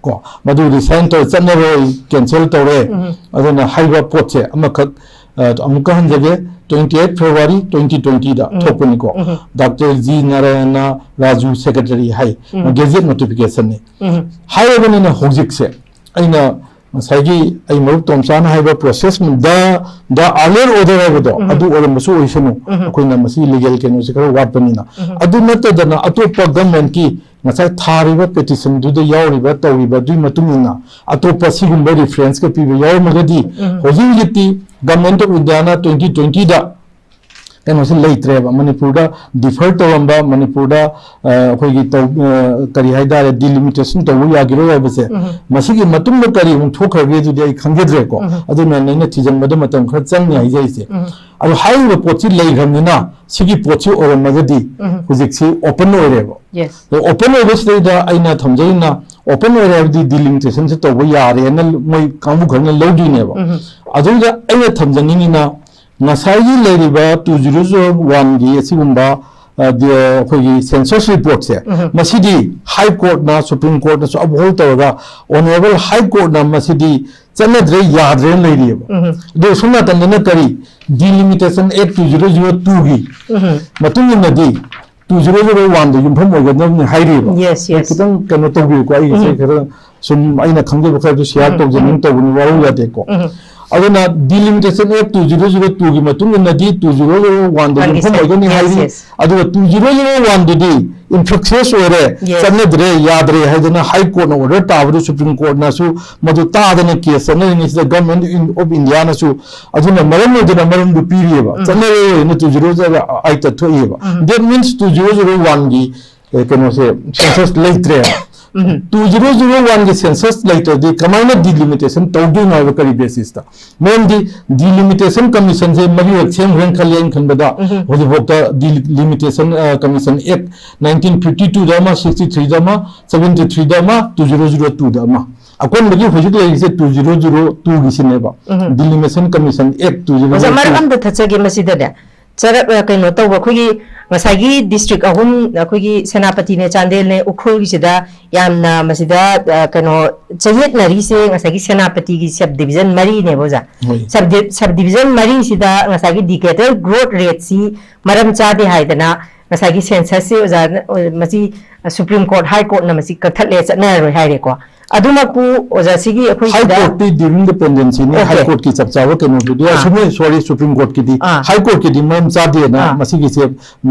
ꯀꯣ, ꯃꯗꯨ ꯔꯤꯁꯥꯏꯟ ꯇꯧꯔꯦ, ꯆꯠꯅꯔꯣꯏ, ꯀꯦꯟꯁꯦꯜ ꯇꯧꯔꯦ꯫ ꯑꯗꯨꯅ ꯍꯥꯏꯕ ꯄꯣꯠꯁꯦ ꯑꯃꯈꯛ ꯑ, ꯑꯃꯨꯛꯀ ꯍꯟꯖꯒꯦ, twenty eight February twenty twentyꯗ ꯊꯣꯛꯄꯅꯤꯀꯣ꯫ Doctor G Narayana Raju secretary ꯍꯥꯏ, ꯒꯦꯖꯦꯠ ꯅꯣꯇꯤꯐꯤꯀꯦꯁꯟꯅꯤ꯫ ꯍꯥꯏꯔꯕꯅꯤꯅ ꯍꯧꯖꯤꯛꯁꯦ ꯑꯩꯅ ꯉꯁꯥꯏꯒꯤ ꯑꯩ ꯃꯔꯨꯞ ꯇꯣꯝꯆꯥꯅ ꯍꯥꯏꯕ process, the, the earlier order ꯍꯥꯏꯕꯗꯣ, ꯑꯗꯨ ꯑꯣꯏꯔꯝꯕꯁꯨ ꯑꯣꯏꯁꯅꯨ, ꯑꯩꯈꯣꯏꯅ ꯃꯁꯤ ꯂꯤꯒꯦꯜ ꯀꯩꯅꯣꯁꯦ ꯈꯔ ꯋꯥꯠꯄꯅꯤꯅ꯫ ꯑꯗꯨ ꯅꯠꯇꯗꯅ ꯑꯇꯣꯞꯄ ꯒꯚꯔꯟꯃꯦꯟꯠꯀꯤ ꯉꯁꯥꯏ ꯊꯥꯔꯤꯕ ꯄꯦꯇꯤꯁꯟꯗꯨꯗ ꯌꯥꯎꯔꯤꯕ ꯇꯧꯔꯤꯕ ꯑꯗꯨꯒꯤ ꯃꯇꯨꯡ ꯏꯟꯅ ꯑꯇꯣꯞꯄ ꯁꯤꯒꯨꯝꯕ ꯔꯤꯐꯔꯦꯟꯁꯀ ꯄꯤꯕ ꯌꯥꯎꯔꯝꯃꯒꯗꯤ, ꯍꯧꯖꯤꯛ ꯍꯧꯖꯤꯛꯇꯤ ꯒꯚꯔꯟꯃꯦꯟꯠ ꯑꯣꯐ ꯏꯟꯗꯤꯌꯥꯅ twenty twentyꯗ ꯀꯩꯅꯣꯁꯦ ꯂꯩꯇ꯭ꯔꯦꯕ꯫ ꯃꯅꯤꯄꯨꯔꯗ ꯗꯤꯐꯔ ꯇꯧꯔꯝꯕ, ꯃꯅꯤꯄꯨꯔꯗ ꯑ, ꯑꯩꯈꯣꯏꯒꯤ ꯇꯧ-, ꯑ, ꯀꯔꯤ ꯍꯥꯏꯇꯥꯔꯦ, ꯗꯤꯂꯤꯃꯤꯇꯦꯁꯟ ꯇꯧꯕ ꯌꯥꯈꯤꯔꯣꯏ ꯍꯥꯏꯕꯁꯦ, ꯃꯁꯤꯒꯤ ꯃꯇꯨꯡꯗ ꯀꯔꯤ ꯑꯃꯨꯛ ꯊꯣꯛꯈ꯭ꯔꯒꯦ ꯑꯗꯨꯗꯤ ꯑꯩ ꯈꯪꯖꯗ꯭ꯔꯦꯀꯣ꯫ ꯑꯗꯨꯅ ꯑꯩꯅ ꯊꯤꯖꯤꯟꯕꯗ ꯃꯇꯝ ꯈꯔ ꯆꯪꯅꯤ ꯍꯥꯏꯖꯔꯤꯁꯦ꯫ ꯑꯗꯣ ꯍꯥꯏꯔꯤꯕ ꯄꯣꯠꯁꯤ ꯂꯩꯈ꯭ꯔꯕꯅꯤꯅ ꯁꯤꯒꯤ ꯄꯣꯠꯁꯤ ꯑꯣꯏꯔꯝꯃꯒꯗꯤ ꯍꯧꯖꯤꯛꯁꯤ ꯑꯣꯄꯟ ꯑꯣꯏꯔꯦꯕ꯫ Yes. ꯑꯗꯣ ꯑꯣꯄꯟ ꯑꯣꯏꯕꯁꯤꯗꯩꯗ ꯑꯩꯅ ꯊꯝꯖꯔꯤꯅ, ꯑꯣꯄꯟ ꯑꯣꯏꯔꯦ ꯍꯥꯏꯕꯗꯤ ꯗꯤꯂꯤꯃꯤꯇꯦꯁꯟꯁꯦ ꯇꯧꯕ ꯌꯥꯔꯦꯅ ꯃꯣꯏ ꯀꯥꯡꯕꯨ ꯈꯔꯅ ꯂꯧꯗꯣꯏꯅꯦꯕ꯫ ꯑꯗꯨꯗ ꯑꯩꯅ ꯊꯝꯖꯅꯤꯡꯉꯤꯅ, ꯉꯁꯥꯏꯒꯤ ꯂꯩꯔꯤꯕ ꯇꯨ ꯖꯤꯔꯣ ꯖꯤꯔꯣ ꯋꯥꯟꯒꯤ ꯑꯁꯤꯒꯨꯝꯕ, ꯑ, ꯗꯤ-, ꯑꯩꯈꯣꯏꯒꯤ ꯁꯦꯟꯁꯁ ꯔꯤꯄꯣꯔꯠꯁꯦ, ꯃꯁꯤꯗꯤ ꯍꯥꯏ ꯀꯣꯔꯠꯅ, ꯁꯨꯄ꯭ꯔꯤꯝ ꯀꯣꯔꯠꯅꯁꯨ ꯑꯞꯍꯣꯜ ꯇꯧꯔꯒ, ꯑꯣꯅꯔꯦꯕꯜ ꯍꯥꯏ ꯀꯣꯔꯠꯅ ꯃꯁꯤꯗꯤ ꯆꯠꯅꯗ꯭ꯔꯦ, ꯌꯥꯗ꯭ꯔꯦꯅ ꯂꯩꯔꯤꯑꯕ꯫ ꯑꯗꯣ ꯁꯣꯝ ꯅꯥꯀꯟꯗꯅ ꯀꯔꯤ, ꯗꯤꯂꯤꯃꯤꯇꯦꯁꯟ ꯑꯦꯛ ꯇꯨ ꯖꯤꯔꯣ ꯖꯤꯔꯣ ꯇꯨꯒꯤ ꯃꯇꯨꯡ ꯏꯟꯅꯗꯤ ꯇꯨ ꯖꯤꯔꯣ ꯖꯤꯔꯣ ꯋꯥꯟꯗ ꯌꯨꯝꯐꯝ ꯑꯣꯏꯒꯗꯕꯅꯤ ꯍꯥꯏꯔꯤꯕ꯫ Yes, yes. ꯈꯤꯇꯪ ꯀꯩꯅꯣ ꯇꯧꯕꯤꯌꯨꯀꯣ, ꯑꯩꯒꯤꯁꯦ ꯈꯔ ꯁꯨꯝ ꯑꯩꯅ ꯈꯪꯖꯕ ꯈꯔꯗꯨ ꯁꯤꯌꯥꯔ ꯇꯧꯖꯅꯤꯡ ꯇꯧꯕꯅꯤ, ꯋꯥꯔꯧ ꯌꯥꯗꯦꯀꯣ꯫ ꯑꯗꯨꯅ ꯗꯤꯂꯤꯃꯤꯇꯦꯁꯟ ꯑꯦꯛ ꯇꯨ ꯖꯤꯔꯣ ꯖꯤꯔꯣ ꯇꯨꯒꯤ ꯃꯇꯨꯡ ꯏꯟꯅꯗꯤ ꯇꯨ ꯖꯤꯔꯣ ꯖꯤꯔꯣ ꯋꯥꯟꯗ ꯋꯥꯟꯒꯤ ꯌꯨꯝꯐꯝ ꯁꯦ-, ꯑꯣꯏꯒꯅꯤ yes, ꯍꯥꯏꯔꯤ꯫ yes. ꯑꯗꯨꯒ ꯇꯨ ꯖꯤꯔꯣ ꯖꯤꯔꯣ ꯋꯥꯟꯗꯨꯗꯤ ꯏꯟꯐ꯭ꯔꯛꯁꯦꯁ ꯑꯣꯏꯔꯦ, Yes. ꯆꯠꯅꯗ꯭ꯔꯦ, ꯌꯥꯗ꯭ꯔꯦ ꯍꯥꯏꯗꯅ ꯍꯥꯏ ꯀꯣꯔꯠꯅ ꯑꯣꯔꯗꯔ ꯇꯥꯕꯗꯨ ꯁꯨꯄ꯭ꯔꯤꯝ ꯀꯣꯔꯠꯅꯁꯨ ꯃꯗꯨ ꯇꯥꯗꯅ ꯀꯦꯁ ꯆꯠꯅꯔꯤꯉꯩꯁꯤꯗ ꯒꯚꯔꯟꯃꯦꯟ ꯑꯣꯐ ꯏꯟꯗꯤꯌꯥꯅꯁꯨ ꯑꯗꯨꯅ ꯃꯔꯝ ꯑꯣꯏꯗꯅ ꯃꯔꯝꯗꯨ ꯄꯤꯔꯤꯑꯕ, ꯆꯠꯅꯔꯣꯏꯅ ꯇꯨ ꯖꯤꯔꯣ ꯖꯤꯔꯣ ꯑꯩꯠꯇ ꯊꯣꯛꯏꯑꯕ꯫ That means two zero zero ꯋꯥꯟꯒꯤ ꯑꯦ, ꯀꯩꯅꯣꯁꯦ, ꯁꯦꯟꯁꯁ ꯂꯩꯇ꯭ꯔꯦ꯫ ꯇꯨ ꯖꯤꯔꯣ ꯖꯤꯔꯣ ꯋꯥꯟꯒꯤ ꯁꯦꯟꯁꯁ ꯂꯩꯇ꯭ꯔꯗꯤ ꯀꯃꯥꯏꯅ ꯗꯤꯂꯤꯃꯤꯇꯦꯁꯟ ꯇꯧꯗꯣꯏꯅꯣ ꯍꯥꯏꯕ ꯀꯔꯤ ꯕꯦꯁꯤꯁꯇ? ꯃꯔꯝꯗꯤ ꯗꯤꯂꯤꯃꯤꯇꯦꯁꯟ ꯀꯃꯤꯁꯟꯁꯦ ꯃꯔꯤꯔꯛ ꯁꯦꯝꯈ꯭ꯔꯦꯅ ꯈꯜꯂꯦ ꯑꯩꯅ ꯈꯟꯕꯗ꯫ ꯍꯧꯖꯤꯛꯐꯥꯎꯗ ꯗꯤꯂꯤꯃꯤꯇꯦꯁꯟ, ꯑ, ꯀꯃꯤꯁꯟ ꯑꯦꯛ ꯅꯥꯏꯟꯇꯤꯟ ꯐꯤꯐꯇꯤ ꯇꯨꯗ ꯑꯃ, ꯁꯤꯛꯁꯇꯤ ꯊ꯭ꯔꯤꯗ ꯑꯃ, ꯁꯕꯦꯟꯇꯤ ꯊ꯭ꯔꯤꯗ ꯑꯃ, ꯇꯨ ꯖꯤꯔꯣ ꯖꯤꯔꯣ ꯇꯨꯗ ꯑꯃ꯫ ꯑꯀꯣꯟꯕꯒꯤ ꯍꯧꯖꯤꯛ ꯂꯩꯔꯤꯁꯦ ꯇꯨ ꯖꯤꯔꯣ ꯖꯤꯔꯣ ꯇꯨꯒꯤꯁꯤꯅꯦꯕ꯫ Delimitation commission act two zero zero two. ꯑꯣꯖꯥ, ꯃꯔꯛ ꯑꯝꯇ ꯊꯠꯆꯒꯦ ꯃꯁꯤꯗꯅꯦ꯫ ꯆꯔꯛ-, ꯑ, ꯀꯩꯅꯣ ꯇꯧꯕ, ꯑꯩꯈꯣꯏꯒꯤ ꯉꯁꯥꯏꯒꯤ ꯗꯤꯁꯇ꯭ꯔꯤꯛ ꯑꯍꯨꯝ, ꯑꯩꯈꯣꯏꯒꯤ ꯁꯦꯅꯥꯄꯇꯤꯅꯦ, ꯆꯥꯟꯗꯦꯜꯅꯦ, ꯎꯈ꯭ꯔꯨꯜꯒꯤꯁꯤꯗ ꯌꯥꯝꯅ ꯃꯁꯤꯗ, ꯑ, ꯀꯩꯅꯣ ꯆꯌꯦꯠꯅꯔꯤꯁꯦ ꯉꯁꯥꯏꯒꯤ ꯁꯦꯅꯥꯄꯇꯤꯒꯤ ꯁꯕ ꯗꯤꯕꯤꯖꯟ ꯃꯔꯤꯅꯦꯕ, ꯑꯣꯖꯥ꯫ ꯍꯣꯏ꯫ ꯁꯕ ꯗꯤ-, ꯁꯕ ꯗꯤꯕꯤꯖꯟ ꯃꯔꯤꯁꯤꯗ ꯉꯁꯥꯏꯒꯤ ꯗꯤꯀꯦꯗꯦꯜ ꯒ꯭ꯔꯣꯠ ꯔꯦꯠꯁꯤ ꯃꯔꯝ ꯆꯥꯗꯦ ꯍꯥꯏꯗꯅ ꯉꯁꯥꯏꯒꯤ ꯁꯦꯟꯁꯁꯁꯤ, ꯑꯣꯖꯥ, ꯑ, ꯃꯁꯤ ꯁꯨꯄ꯭ꯔꯤꯝ ꯀꯣꯔꯠ, ꯍꯥꯏ ꯀꯣꯔꯠꯅ ꯃꯁꯤ ꯀꯛꯊꯠꯂꯦ, ꯆꯠꯅꯔꯔꯣꯏ ꯍꯥꯏꯔꯦꯀꯣ꯫ ꯑꯗꯨꯃꯛꯄꯨ ꯑꯣꯖꯥ ꯁꯤꯒꯤ ꯑꯩꯈꯣꯏ ꯍꯥꯏ ꯁꯤꯗ ꯀꯣꯔꯠꯇꯤ ꯗꯤꯌꯨꯔꯤꯡ ꯗ ꯄꯦꯟꯗꯦꯟꯁꯤꯅꯤ꯫ Okay. ꯍꯥꯏ ꯀꯣꯔꯠꯀꯤ ꯆꯞ ꯆꯥꯕ ꯀꯩꯅꯣꯗꯨꯗꯤ ꯑꯥ꯫ ꯑꯁꯨꯝꯅ ꯁꯣꯔꯤ ꯁꯨꯄ꯭ꯔꯤꯝ ꯀꯣꯔꯠꯀꯤꯗꯤ ꯑꯥ꯫ ꯍꯥꯏ ꯀꯣꯔꯠꯀꯤꯗꯤ ꯃꯔꯝ ꯆꯥꯗꯦꯅ ꯑꯥ꯫ ꯃꯁꯤꯒꯤꯁꯦ ꯑ,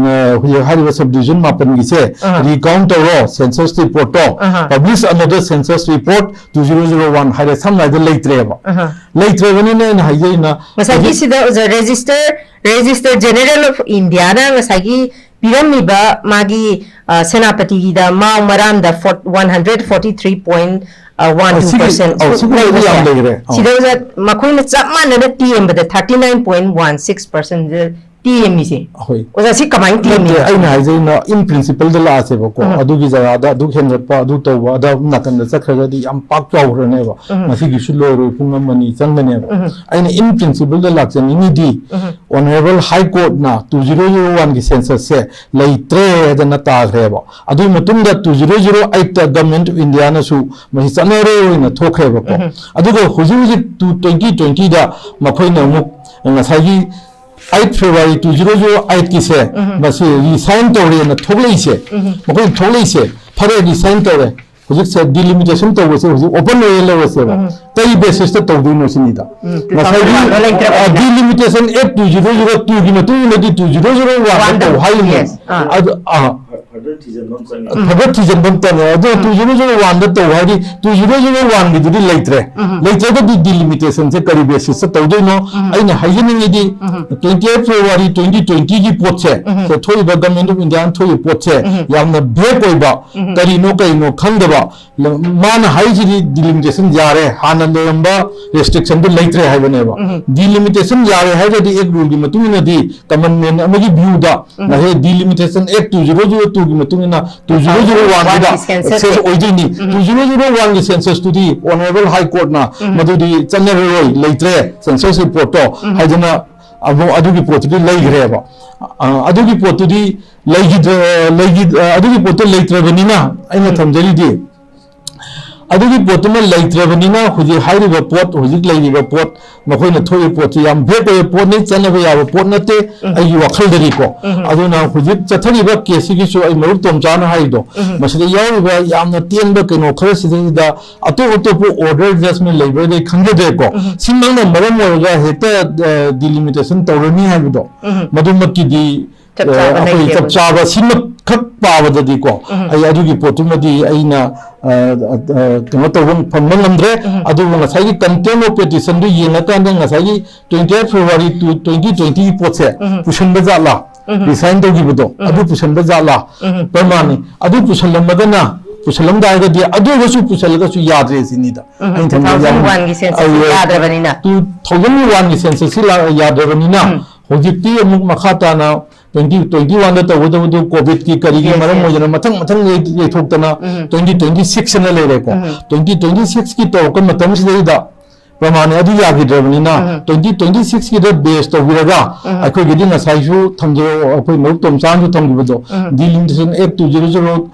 ꯍꯧꯖꯤꯛ ꯍꯥꯏꯔꯤꯕ ꯁꯕ ꯗꯤꯕꯤꯖꯟ ꯃꯥꯄꯟꯒꯤꯁꯦ ꯑꯥ꯫ ꯔꯤꯀꯥꯎꯟ ꯇꯧꯔꯣ ꯁꯦꯟꯁꯁ ꯔꯤꯄꯣꯔꯠꯇꯣ ꯑꯥ꯫ Publish under census report two zero zero one ꯍꯥꯏꯔꯦ ꯁꯝꯅ ꯍꯥꯏꯗ ꯂꯩꯇ꯭ꯔꯦꯕ꯫ ꯑꯥ꯫ ꯂꯩꯇ꯭ꯔꯕꯅꯤꯅ ꯑꯩꯅ ꯍꯥꯏꯖꯩꯅ ꯉꯁꯥꯏꯒꯤ ꯁꯤꯗ ꯑꯣꯖꯥ ꯔꯦꯖꯤꯁꯇꯔ ꯔꯦꯖꯤꯁꯇꯔ ꯖꯦꯅꯔꯦꯜ ꯑꯣꯐ ꯏꯟꯗꯤꯌꯥꯅ ꯉꯁꯥꯏꯒꯤ ꯄꯤꯔꯝꯃꯤꯕ ꯃꯥꯒꯤ ꯑ, ꯁꯦꯅꯥꯄꯇꯤꯒꯤꯗ ꯃꯥꯡ ꯃꯔꯥꯝꯗ four one hundred forty three point one two ꯁꯤꯒꯤ- ꯄꯔꯁꯦꯟ ꯑꯧ, ꯁꯤꯒꯨꯝꯕꯗꯤ ꯌꯥꯝ ꯂꯩꯈ꯭ꯔꯦ꯫ ꯑꯧ꯫ ꯁꯤꯗ ꯑꯣꯖꯥ ꯃꯈꯣꯏꯅ ꯆꯞ ꯃꯥꯟꯅꯅ ꯇꯦꯝꯕꯗ thirty nine point one six percent ꯇꯦꯝꯃꯤꯁꯦ꯫ ꯍꯣꯏ꯫ ꯑꯣꯖꯥ ꯁꯤ ꯀꯃꯥꯏꯅ ꯅꯠꯇꯦ, ꯇꯦꯝꯃꯤꯅꯣ? ꯑꯩꯅ ꯍꯥꯏꯖꯩꯅ ꯏꯟ ꯄ꯭ꯔꯤꯟꯁꯤꯄꯜꯗ ꯂꯥꯛꯑꯁꯦꯕꯀꯣ ꯎꯝ꯫ ꯑꯗꯨꯒꯤ ꯖꯒꯥꯗ ꯑꯗꯨ ꯍꯦꯟꯒꯠꯄ ꯑꯗꯨ ꯇꯧꯕ ꯑꯗ ꯅꯥꯀꯟꯗ ꯆꯠꯈ꯭ꯔꯒꯗꯤ ꯌꯥꯝ ꯄꯥꯛ ꯆꯥꯎꯈ꯭ꯔꯅꯦꯕ꯫ ꯎꯝ꯫ ꯉꯁꯤꯒꯤꯁꯨ ꯂꯣꯏꯔꯣꯏ ꯄꯨꯡ ꯑꯃ ꯑꯅꯤ ꯆꯪꯒꯅꯦꯕ꯫ ꯎꯝ꯫ ꯑꯩꯅ ꯏꯟ ꯄ꯭ꯔꯤꯟꯁꯤꯄꯜꯗ ꯂꯥꯛꯆꯅꯤꯡꯉꯤꯗꯤ ꯎꯝ꯫ ꯑꯣꯅꯔꯦꯕꯜ ꯍꯥꯏ ꯀꯣꯔꯠꯅ ꯇꯨ ꯖꯤꯔꯣ ꯖꯤꯔꯣ ꯋꯥꯟꯒꯤ ꯁꯦꯟꯁꯁꯁꯦ ꯂꯩꯇ꯭ꯔꯦ ꯍꯥꯏꯗꯅ ꯇꯥꯈ꯭ꯔꯦꯕ꯫ ꯑꯗꯨꯒꯤ ꯃꯇꯨꯡꯗ ꯇꯨ ꯖꯤꯔꯣ ꯖꯤꯔꯣ ꯑꯩꯠꯇ ꯒꯚꯔꯟꯃꯦꯟꯠ ꯑꯣꯐ ꯏꯟꯗꯤꯌꯥꯅꯁꯨ ꯃꯁꯤ ꯆꯠꯅꯔꯣꯏꯅ ꯊꯣꯛꯈ꯭ꯔꯦꯕꯀꯣ꯫ ꯎꯝ꯫ ꯑꯗꯨꯒ ꯍꯧꯖꯤꯛ ꯍꯧꯖꯤꯛ ꯇꯨ ꯇ꯭ꯋꯦꯟꯇꯤ ꯇ꯭ꯋꯦꯟꯇꯤꯗ ꯃꯈꯣꯏꯅ ꯑꯃꯨꯛ ꯉꯁꯥꯏꯒꯤ eight February two zero zero ꯑꯩꯠꯀꯤꯁꯦ ꯎꯝ꯫ ꯃꯁꯤ ꯔꯤꯁꯥꯏꯟ ꯇꯧꯔꯦꯅ ꯊꯣꯛꯂꯛꯏꯁꯦ꯫ ꯎꯝ꯫ ꯃꯈꯣꯏꯅ ꯊꯣꯛꯂꯛꯏꯁꯦ ꯐꯔꯦ ꯔꯤꯁꯥꯏꯟ ꯇꯧꯔꯦ꯫ ꯍꯧꯖꯤꯛꯁꯦ ꯗꯤꯂꯤꯃꯤꯇꯦꯁꯟ ꯇꯧꯕꯁꯦ ꯍꯧꯖꯤꯛ ꯑꯣꯄꯟ ꯑꯣꯏꯔꯦ ꯂꯧꯔꯁꯦꯕ꯫ ꯎꯝ꯫ ꯀꯩ ꯕꯦꯁꯤꯁꯇ ꯇꯧꯗꯣꯏꯅꯣ ꯁꯤꯅꯤꯗ꯫ ꯎꯝ, ꯉꯁꯥꯏꯒꯤ two thousand one ꯗ ꯂꯩꯇ꯭ꯔꯕꯅꯤꯅ꯫ ꯗꯤꯂꯤꯃꯤꯇꯦꯁꯟ ꯑꯦꯛ ꯇꯨ ꯖꯤꯔꯣ ꯖꯤꯔꯣ ꯇꯨꯒꯤ ꯃꯇꯨꯡ ꯏꯟꯅꯗꯤ ꯇꯨ ꯖꯤꯔꯣ ꯖꯤꯔꯣ ꯋꯥꯟꯗ ꯋꯥꯟꯗ, ꯇꯧ ꯍꯥꯏꯔꯤꯅꯦ꯫ ꯌꯦꯁ, ꯑꯥ꯫ ꯑꯗꯨ ꯑꯥ, ꯐꯔꯗꯔ ꯊꯤꯖꯤꯟꯕ ꯑꯃ ꯆꯪꯉꯦ꯫ ꯐꯔꯗꯔ ꯊꯤꯖꯤꯟꯕ ꯑꯃ ꯆꯪꯉꯦ꯫ ꯑꯗꯣ ꯇꯨ ꯖꯤꯔꯣ ꯖꯤꯔꯣ ꯋꯥꯟꯗ ꯇꯧ ꯍꯥꯏꯗꯤ ꯇꯨ ꯖꯤꯔꯣ ꯖꯤꯔꯣ ꯋꯥꯟꯒꯤꯗꯨꯗꯤ ꯂꯩꯇ꯭ꯔꯦ꯫ ꯂꯩꯇ꯭ꯔꯒꯗꯤ ꯗꯤꯂꯤꯃꯤꯇꯦꯁꯟꯁꯦ ꯀꯔꯤ ꯕꯦꯁꯤꯁꯇ ꯇꯧꯗꯣꯏꯅꯣ? ꯑꯩꯅ ꯍꯥꯏꯖꯅꯤꯡꯉꯤꯗꯤ ꯇ꯭ꯋꯦꯟꯇꯤ ꯑꯩꯠ ꯐꯦꯕ꯭ꯔꯨꯋꯥꯔꯤ ꯇ꯭ꯋꯦꯟꯇꯤ ꯇ꯭ꯋꯦꯟꯇꯤꯒꯤ ꯄꯣꯠꯁꯦ ꯁꯦ ꯊꯣꯛꯏꯕ ꯒꯚꯔꯟꯃꯦꯟꯠ ꯑꯣꯐ ꯏꯟꯗꯤꯌꯥꯅ ꯊꯣꯛꯏꯕ ꯄꯣꯠꯁꯦ ꯌꯥꯝꯅ ꯚꯦꯒ ꯑꯣꯏꯕ, ꯀꯔꯤꯅꯣ ꯀꯔꯤꯅꯣ ꯈꯪꯗꯕ꯫ ꯂ-, ꯃꯥꯅ ꯍꯥꯏꯁꯤꯗꯤ ꯗꯤꯂꯤꯃꯤꯇꯦꯁꯟ ꯌꯥꯔꯦ, ꯍꯥꯟꯅ ꯂꯩꯔꯝꯕ ꯔꯦꯁꯇ꯭ꯔꯤꯛꯁꯟꯗꯨ ꯂꯩꯇ꯭ꯔꯦ ꯍꯥꯏꯕꯅꯦꯕ꯫ ꯗꯤꯂꯤꯃꯤꯇꯦꯁꯟ ꯌꯥꯔꯦ ꯍꯥꯏꯔꯒꯗꯤ ꯑꯦꯛ ꯔꯨꯜꯒꯤ ꯃꯇꯨꯡ ꯏꯟꯅꯗꯤ ꯀꯃꯟ ꯃꯦꯟ ꯑꯃꯒꯤ ꯚ꯭ꯌꯨꯗ ꯉꯁꯥꯏ ꯗꯤꯂꯤꯃꯤꯇꯦꯁꯟ ꯑꯦꯛ ꯇꯨ ꯖꯤꯔꯣ ꯖꯤꯔꯣ ꯇꯨꯒꯤ ꯃꯇꯨꯡ ꯏꯟꯅ ꯇꯨ ꯖꯤꯔꯣ ꯖꯤꯔꯣ ꯋꯥꯟꯒꯤꯗ ꯋꯥꯟꯒꯤ ꯁꯦꯟꯁꯁ ꯁꯦꯟꯁ ꯑꯣꯏꯗꯣꯏꯅꯤ꯫ ꯇꯨ ꯖꯤꯔꯣ ꯖꯤꯔꯣ ꯋꯥꯟꯒꯤ ꯁꯦꯟꯁꯁꯇꯨꯗꯤ ꯑꯣꯅꯔꯦꯕꯜ ꯍꯥꯏ ꯀꯣꯔꯠꯅ ꯃꯗꯨꯗꯤ ꯆꯠꯅꯔꯔꯣꯏ, ꯂꯩꯇ꯭ꯔꯦ ꯁꯦꯟꯁꯁ ꯔꯤꯄꯣꯔꯠꯇꯣ ꯍꯥꯏꯗꯅ ꯑꯃꯨꯛ ꯑꯗꯨꯒꯤ ꯄꯣꯠꯇꯨꯗꯤ ꯂꯩꯈ꯭ꯔꯦꯕ꯫ ꯑ, ꯑꯗꯨꯒꯤ ꯄꯣꯠꯇꯨꯗꯤ ꯂꯩꯈꯤꯗ꯭ꯔ-, ꯂꯩꯈꯤ-, ꯑ, ꯑꯗꯨꯒꯤ ꯄꯣꯠꯇꯨ ꯂꯩꯇ꯭ꯔꯕꯅꯤꯅ ꯑꯩꯅ ꯊꯝꯖꯔꯤꯗꯤ ꯑꯗꯨꯒꯤ ꯄꯣꯠꯇꯨꯃ ꯂꯩꯇ꯭ꯔꯕꯅꯤꯅ ꯍꯧꯖꯤꯛ ꯍꯥꯏꯔꯤꯕ ꯄꯣꯠ, ꯍꯧꯖꯤꯛ ꯂꯩꯔꯤꯕ ꯄꯣꯠ, ꯃꯈꯣꯏꯅ ꯊꯣꯛꯏꯕ ꯄꯣꯠꯁꯤ ꯌꯥꯝ ꯚꯦꯛ ꯑꯣꯏꯕ ꯄꯣꯠꯅꯤ, ꯆꯠꯅꯕ ꯌꯥꯕ ꯄꯣꯠ ꯅꯠꯇꯦ, ꯑꯩꯒꯤ ꯋꯥꯈꯜꯗꯗꯤꯀꯣ꯫ ꯑꯗꯨꯅ ꯍꯧꯖꯤꯛ ꯆꯠꯊꯔꯤꯕ ꯀꯦꯁꯁꯤꯒꯤꯁꯨ ꯑꯩ ꯃꯔꯨꯞ ꯇꯣꯝꯆꯥꯅ ꯍꯥꯏꯔꯤꯗꯣ, ꯃꯁꯤꯗ ꯌꯥꯎꯔꯤꯕ ꯌꯥꯝꯅ ꯇꯦꯟꯕ ꯀꯩꯅꯣ ꯈꯔꯁꯤꯗꯩꯗ ꯑꯇꯣꯞ ꯑꯇꯣꯞꯄ order adjustment ꯂꯩꯕ꯭ꯔꯥꯗꯤ ꯑꯩ ꯈꯪꯖꯗ꯭ꯔꯦꯀꯣ꯫ ꯁꯤꯃꯛꯅ ꯃꯔꯝ ꯑꯣꯏꯔꯒ ꯍꯦꯛꯇ, ꯑ, delimitation ꯇꯧꯔꯅꯤ ꯍꯥꯏꯕꯗꯣ, ꯃꯗꯨꯃꯛꯀꯤꯗꯤ, ꯆꯞ ꯆꯥꯕ ꯑ, ꯑꯩꯈꯣꯏ ꯂꯩꯇꯦꯕ꯫ ꯆꯞ ꯆꯥꯕ ꯁꯤꯃꯈꯛ ꯄꯥꯕꯗꯗꯤꯀꯣ, ꯑꯩ ꯑꯗꯨꯒꯤ ꯄꯣꯠꯇꯨꯃꯗꯤ ꯑꯩꯅ, ꯑ, ꯑ, ꯑ, ꯀꯩꯅꯣ ꯇꯧꯕ, ꯐꯪꯕ ꯉꯝꯗ꯭ꯔꯦ꯫ ꯑꯗꯨꯕꯨ ꯉꯁꯥꯏꯒꯤ content of petitionꯗꯨ ꯌꯦꯡꯉꯀꯥꯟꯗ ꯉꯁꯥꯏꯒꯤ twenty eight February two, twenty twentyꯒꯤ ꯄꯣꯠꯁꯦ ꯄꯨꯁꯟꯕ ꯖꯥꯠꯂꯥ, resign ꯇꯧꯈꯤꯕꯗꯣ, ꯑꯗꯨ ꯄꯨꯁꯟꯕ ꯖꯥꯠꯂꯥ, ꯄ꯭ꯔꯃꯥꯟꯅꯤ꯫ ꯑꯗꯨ ꯄꯨꯁꯜꯂꯝꯃꯒꯅ, ꯄꯨꯁꯜꯂꯝ ꯇꯥꯔꯒꯗꯤ, ꯑꯗꯨ ꯑꯣꯏꯔꯒꯁꯨ ꯄꯨꯁꯜꯂꯒꯁꯨ ꯌꯥꯗ꯭ꯔꯦ ꯁꯤꯅꯤꯗ꯫ ꯑꯩꯅ ꯊꯝꯖꯒꯦ꯫ two thousand oneꯒꯤ censusꯁꯤ ꯑꯩ ꯌꯥꯗ꯭ꯔꯕꯅꯤꯅ꯫ Two thousand oneꯒꯤ censusꯁꯤ ꯂꯥ-, ꯌꯥꯗ꯭ꯔꯕꯅꯤꯅ, ꯍꯧꯖꯤꯛꯇꯤ ꯑꯃꯨꯛ ꯃꯈꯥ ꯇꯥꯅ twenty twenty oneꯗ ꯇꯧꯒꯗꯕꯗꯨ COVIDꯀꯤ ꯀꯔꯤꯒꯤ Yes, ꯃꯔꯝ yes. ꯑꯣꯏꯗꯅ ꯃꯊꯪ ꯃꯊꯪ ꯌꯩ-, ꯌꯩꯊꯣꯛꯇꯅ twenty twenty six ꯑꯅ ꯂꯩꯔꯦꯀꯣ꯫ Twenty twenty sixꯀꯤ ꯇꯧꯔꯛꯄ ꯃꯇꯝꯁꯤꯗꯩꯗ ꯄ꯭ꯔꯃꯥꯟꯅꯤ ꯑꯗꯨ ꯌꯥꯈꯤꯗ꯭ꯔꯕꯅꯤꯅ, twenty twenty sixꯀꯤꯗ base ꯇꯧꯕꯤꯔꯒ, ꯑꯩꯈꯣꯏꯒꯤꯗꯤ ꯉꯁꯥꯏꯁꯨ ꯊꯝꯖ-, ꯑꯩꯈꯣꯏ ꯃꯔꯨꯞ ꯇꯣꯝꯆꯥꯅꯁꯨ ꯊꯝꯈꯤꯕꯗꯣ, Delimitation Act two zero zero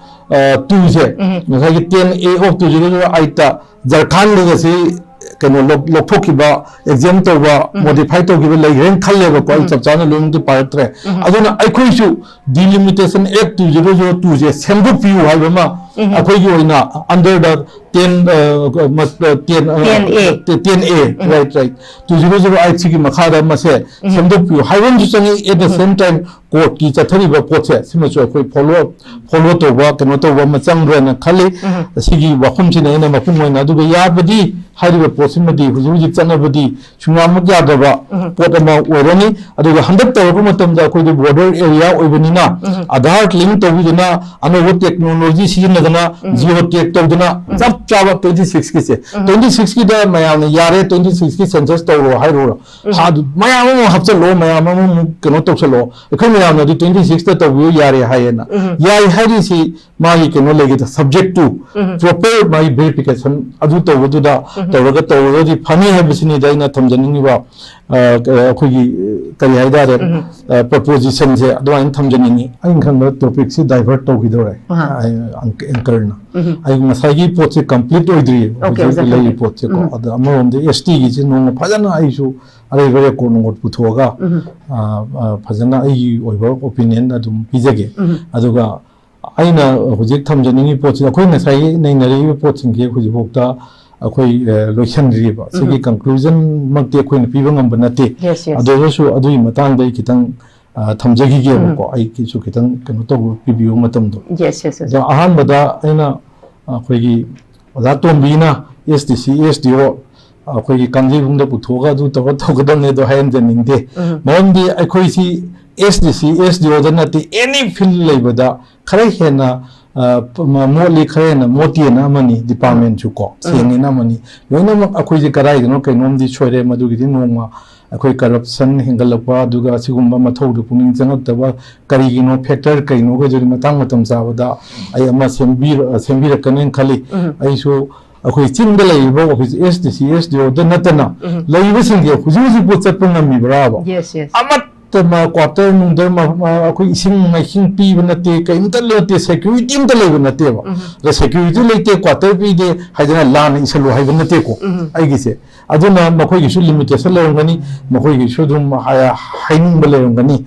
two ꯁꯦ, ꯉꯁꯥꯏꯒꯤ ten A of two zero zero eightꯇ ꯖꯔꯈꯥꯟꯗꯒꯁꯤ ꯀꯩꯅꯣ ꯂꯧ-, ꯂꯧꯊꯣꯛꯈꯤꯕ, exempt ꯇꯧꯕ, modify ꯇꯧꯈꯤꯕ ꯂꯩꯈ꯭ꯔꯦꯅ ꯈꯜꯂꯦꯕꯀꯣ꯫ ꯑꯩ ꯆꯞ ꯆꯥꯅ ꯂꯣꯏꯅꯃꯛꯇꯤ ꯄꯥꯔꯛꯇ꯭ꯔꯦ꯫ ꯑꯗꯨꯅ ꯑꯩꯈꯣꯏꯁꯨ Delimitation Act two zero zero two ꯁꯦ ꯁꯦꯝꯗꯣꯛꯄꯤꯌꯨ ꯍꯥꯏꯕ ꯑꯃ ꯑꯩꯈꯣꯏꯒꯤ ꯑꯣꯏꯅ under the ten, ꯑ, ꯃ-, ꯑ, ten, ꯑ, ten A. Ten A, right, right. Two zero zero eight ꯁꯤꯒꯤ ꯃꯈꯥꯗ ꯃꯁꯦ ꯁꯦꯝꯗꯣꯛꯄꯤꯌꯨ ꯍꯥꯏꯕ ꯑꯃꯁꯨ ꯆꯪꯉꯤ꯫ At the same time, courtꯀꯤ ꯆꯠꯊꯔꯤꯕ ꯄꯣꯠꯁꯦ ꯁꯤꯃꯁꯨ ꯑꯩꯈꯣꯏ follow, follow ꯇꯧꯕ, ꯀꯩꯅꯣ ꯇꯧꯕ ꯑꯃ ꯆꯪꯕ꯭ꯔꯅ ꯈꯜꯂꯤ꯫ ꯁꯤꯒꯤ ꯋꯥꯐꯝꯁꯤꯅ ꯑꯩꯅ ꯃꯄꯨꯡ ꯑꯣꯏꯅ, ꯑꯗꯨꯒ ꯌꯥꯕꯗꯤ ꯍꯥꯏꯔꯤꯕ ꯄꯣꯠꯁꯤꯃꯗꯤ ꯍꯧꯖꯤꯛ ꯍꯧꯖꯤꯛ ꯆꯠꯅꯕꯗꯤ ꯁꯨꯡꯌꯥꯃꯛ ꯌꯥꯗꯕ ꯄꯣꯠ ꯑꯃ ꯑꯣꯏꯔꯅꯤ꯫ ꯑꯗꯨꯒ ꯍꯟꯗꯛ ꯇꯧꯔꯛꯄ ꯃꯇꯝꯗ ꯑꯩꯈꯣꯏꯗꯤ border area ꯑꯣꯏꯕꯅꯤꯅ, Aadhaar link ꯇꯧꯕꯤꯗꯨꯅ, ꯑꯅꯧꯕ technology ꯁꯤꯖꯤꯟꯅꯗꯅ, geotag ꯇꯧꯗꯅ, ꯆꯞ ꯆꯥꯕ twenty sixꯀꯤꯁꯦ꯫ Twenty sixꯀꯤꯗ ꯃꯌꯥꯝꯅ ꯌꯥꯔꯦ, twenty sixꯀꯤ census ꯇꯧꯔꯣ ꯍꯥꯏꯔꯨꯔꯣ꯫ ꯑꯗꯨ ꯃꯌꯥꯝ ꯑꯃ ꯍꯥꯞꯆꯜꯂꯣ, ꯃꯌꯥꯝ ꯑꯃꯃꯨꯛ ꯀꯩꯅꯣ ꯇꯧꯁꯜꯂꯣ꯫ ꯑꯩꯈꯣꯏ ꯃꯌꯥꯝꯅꯗꯤ twenty sixꯇ ꯇꯧꯕꯤꯌꯨ ꯌꯥꯔꯦ ꯍꯥꯏꯌꯦꯅ꯫ ꯌꯥꯏ ꯍꯥꯏꯔꯤꯁꯤ ꯃꯥꯒꯤ ꯀꯩꯅꯣ ꯂꯩꯒꯗ, subject to proper ꯃꯥꯒꯤ verification ꯑꯗꯨ ꯇꯧꯕꯗꯨꯗ ꯇꯧꯔꯒ ꯇꯧꯔꯒꯗꯤ ꯐꯅꯤ ꯍꯥꯏꯕꯁꯤꯅꯤꯗ ꯑꯩꯅ ꯊꯝꯖꯅꯤꯡꯉꯤꯕ꯫ ꯑ, ꯑꯩꯈꯣꯏꯒꯤ, ꯀꯔꯤ ꯍꯥꯏꯇꯥꯔꯦ, ꯄ꯭ꯔꯄꯣꯖꯤꯁꯟꯁꯦ ꯑꯗꯨꯃꯥꯏꯅ ꯊꯝꯖꯅꯤꯡꯉꯤ꯫ ꯑꯩꯅ ꯈꯟꯕꯗ ꯇꯣꯄꯤꯛꯁꯤ ꯗꯥꯏꯚꯔꯠ ꯇꯧꯈꯤꯗꯧꯔꯦ꯫ ꯑꯦꯡꯀꯔꯅ ꯑꯩ ꯉꯁꯥꯏꯒꯤ ꯄꯣꯠꯁꯦ ꯀꯝꯄ꯭ꯂꯤꯠ ꯑꯣꯏꯗ꯭ꯔꯤꯑꯕ꯫ ꯍꯧꯖꯤꯛ ꯍꯧꯖꯤꯛ ꯂꯩꯔꯤꯕ ꯄꯣꯠꯁꯦꯀꯣ꯫ ꯑꯗ ꯑꯃꯔꯣꯝꯗ ꯑꯦꯁ ꯇꯤꯒꯤꯁꯤ ꯅꯣꯡꯃ ꯐꯖꯅ ꯑꯩꯁꯨ ꯑꯔꯩꯕ ꯔꯦꯀꯣꯔꯠ ꯅꯨꯡꯀꯣꯠ ꯄꯨꯊꯣꯛꯑꯒ, ꯑ, ꯑ, ꯐꯖꯅ ꯑꯩꯒꯤ ꯑꯣꯏꯕ ꯑꯣꯄꯤꯅꯤꯌꯟ ꯑꯗꯨꯝ ꯄꯤꯖꯒꯦ꯫ ꯑꯗꯨꯒ ꯑꯩꯅ ꯍꯧꯖꯤꯛ ꯊꯝꯖꯅꯤꯡꯉꯤ ꯄꯣꯠꯁꯤ, ꯑꯩꯈꯣꯏ ꯉꯁꯥꯏꯒꯤ ꯅꯩꯅꯔꯛꯏꯕ ꯄꯣꯠꯁꯤꯡꯁꯦ ꯍꯧꯖꯤꯛꯐꯥꯎꯗ ꯑꯩꯈꯣꯏ, ꯑ, ꯂꯣꯏꯁꯤꯟꯗ꯭ꯔꯤꯕ꯫ ꯁꯤꯒꯤ ꯀꯟꯀ꯭ꯂꯨꯖꯟꯃꯛꯇꯤ ꯑꯩꯈꯣꯏꯅ ꯄꯤꯕ ꯉꯝꯕ ꯅꯠꯇꯦ꯫ Yes, yes. ꯑꯗꯨ ꯑꯣꯏꯔꯒꯁꯨ ꯑꯗꯨꯒꯤ ꯃꯇꯥꯡꯗ ꯑꯩ ꯈꯤꯇꯪ, ꯑ, ꯊꯝꯖꯈꯤꯒꯦꯕꯀꯣ꯫ ꯑꯩꯒꯤꯁꯨ ꯈꯤꯇꯪ ꯀꯩꯅꯣ ꯇꯧꯕ ꯄꯤꯕꯤꯌꯨ ꯃꯇꯝꯗꯣ꯫ Yes, yes, yes. ꯑꯗꯣ ꯑꯍꯥꯟꯕꯗ ꯑꯩꯅ ꯑꯩꯈꯣꯏꯒꯤ ꯑꯣꯖꯥ ꯇꯣꯝꯕꯤꯅ ꯑꯦꯁ ꯗꯤ ꯁꯤ, ꯑꯦꯁ ꯗꯤ ꯑꯣ ꯑꯩꯈꯣꯏꯒꯤ ꯀꯥꯡꯖꯩꯕꯨꯡꯗ ꯄꯨꯊꯣꯛꯑꯒ ꯑꯗꯨ ꯇꯧꯔ ꯇꯧꯒꯗꯕꯅꯦ ꯑꯗꯣ ꯍꯥꯏꯍꯟꯖꯅꯤꯡꯗꯦ꯫ ꯃꯔꯝꯗꯤ ꯑꯩꯈꯣꯏꯁꯤ ꯑꯦꯁ ꯗꯤ ꯁꯤ, ꯑꯦꯁ ꯗꯤ ꯑꯣꯗ ꯅꯠꯇꯦ, ꯑꯦꯅꯤ ꯐꯤꯜ ꯂꯩꯕꯗ ꯈꯔ ꯍꯦꯟꯅ, ꯑ, ꯃ-, ꯃꯣꯠꯂꯤ, ꯈꯔ ꯍꯦꯟꯅ ꯃꯣꯠꯇꯦꯅ ꯑꯃꯅꯤ, ꯗꯤꯄꯥꯔꯠꯃꯦꯟꯁꯨ ꯀꯣ, ꯁꯦꯡꯉꯦꯅ ꯑꯃꯅꯤ꯫ ꯂꯣꯏꯅꯃꯛ ꯑꯩꯈꯣꯏꯁꯦ ꯀꯗꯥꯏꯗꯅꯣ ꯀꯩꯅꯣꯝꯗꯤ ꯁꯣꯏꯔꯦ, ꯃꯗꯨꯒꯤꯗꯤ ꯅꯣꯡꯃ ꯑꯩꯈꯣꯏ ꯀꯔꯞꯁꯟ ꯍꯦꯟꯒꯠꯂꯛꯄ, ꯑꯗꯨꯒ ꯑꯁꯤꯒꯨꯝꯕ ꯃꯊꯧꯗꯨ ꯄꯨꯛꯅꯤꯡ ꯆꯪꯉꯛꯇꯕ, ꯀꯔꯤꯒꯤꯅꯣ ꯐꯦꯛꯇꯔ ꯀꯩꯅꯣꯈꯩꯗꯨꯗꯤ ꯃꯇꯥꯡ ꯃꯇꯝ ꯆꯥꯕꯗ ꯑꯩ ꯑꯃ ꯁꯦꯝꯕꯤꯔ-, ꯁꯦꯝꯕꯤꯔꯛꯀꯅꯦꯅ ꯈꯜꯂꯤ꯫ ꯑꯩꯁꯨ ꯑꯩꯈꯣꯏ ꯆꯤꯡꯗ ꯂꯩꯔꯤꯕ ꯑꯣꯐꯤꯁ ꯑꯦꯁ ꯗꯤ ꯁꯤ, ꯑꯦꯁ ꯗꯤ ꯑꯣꯗ ꯅꯠꯇꯅ ꯂꯩꯔꯤꯕꯁꯤꯡꯁꯦ ꯍꯧꯖꯤꯛ ꯍꯧꯖꯤꯛꯄꯨ ꯆꯠꯄ ꯉꯝꯃꯤꯕ꯭ꯔꯥꯕ? Yes, yes. ꯑꯃꯠꯇ ꯃ-, ꯀ꯭ꯋꯥꯇꯔ ꯅꯨꯡꯗꯔ ꯃ-, ꯃ-, ꯑꯩꯈꯣꯏ ꯏꯁꯤꯡ ꯃꯥꯏꯁꯤꯡ ꯄꯤꯕ ꯅꯠꯇꯦ, ꯀꯔꯤꯝꯇ ꯅꯠꯇꯦ, ꯁꯦꯀ꯭ꯌꯨꯔꯤꯇꯤ ꯑꯝꯇ ꯂꯩꯕ ꯅꯠꯇꯦꯕ꯫ ꯑꯗ ꯁꯦꯀ꯭ꯌꯨꯔꯤꯇꯤ ꯂꯩꯇꯦ, ꯀ꯭ꯋꯥꯇꯔ ꯄꯤꯗꯦ ꯍꯥꯏꯗꯅ ꯂꯥꯟꯅ ꯏꯁꯜꯂꯨ ꯍꯥꯏꯕ ꯅꯠꯇꯦꯀꯣ ꯑꯩꯒꯤꯁꯦ꯫ ꯑꯗꯨꯅ ꯃꯈꯣꯏꯒꯤꯁꯨ ꯂꯤꯃꯤꯇꯦꯁꯟ ꯂꯩꯔꯝꯒꯅꯤ, ꯃꯈꯣꯏꯒꯤꯁꯨ ꯑꯗꯨꯝ ꯍꯥꯏ-, ꯍꯥꯏꯅꯤꯡꯕ ꯂꯩꯔꯝꯒꯅꯤ꯫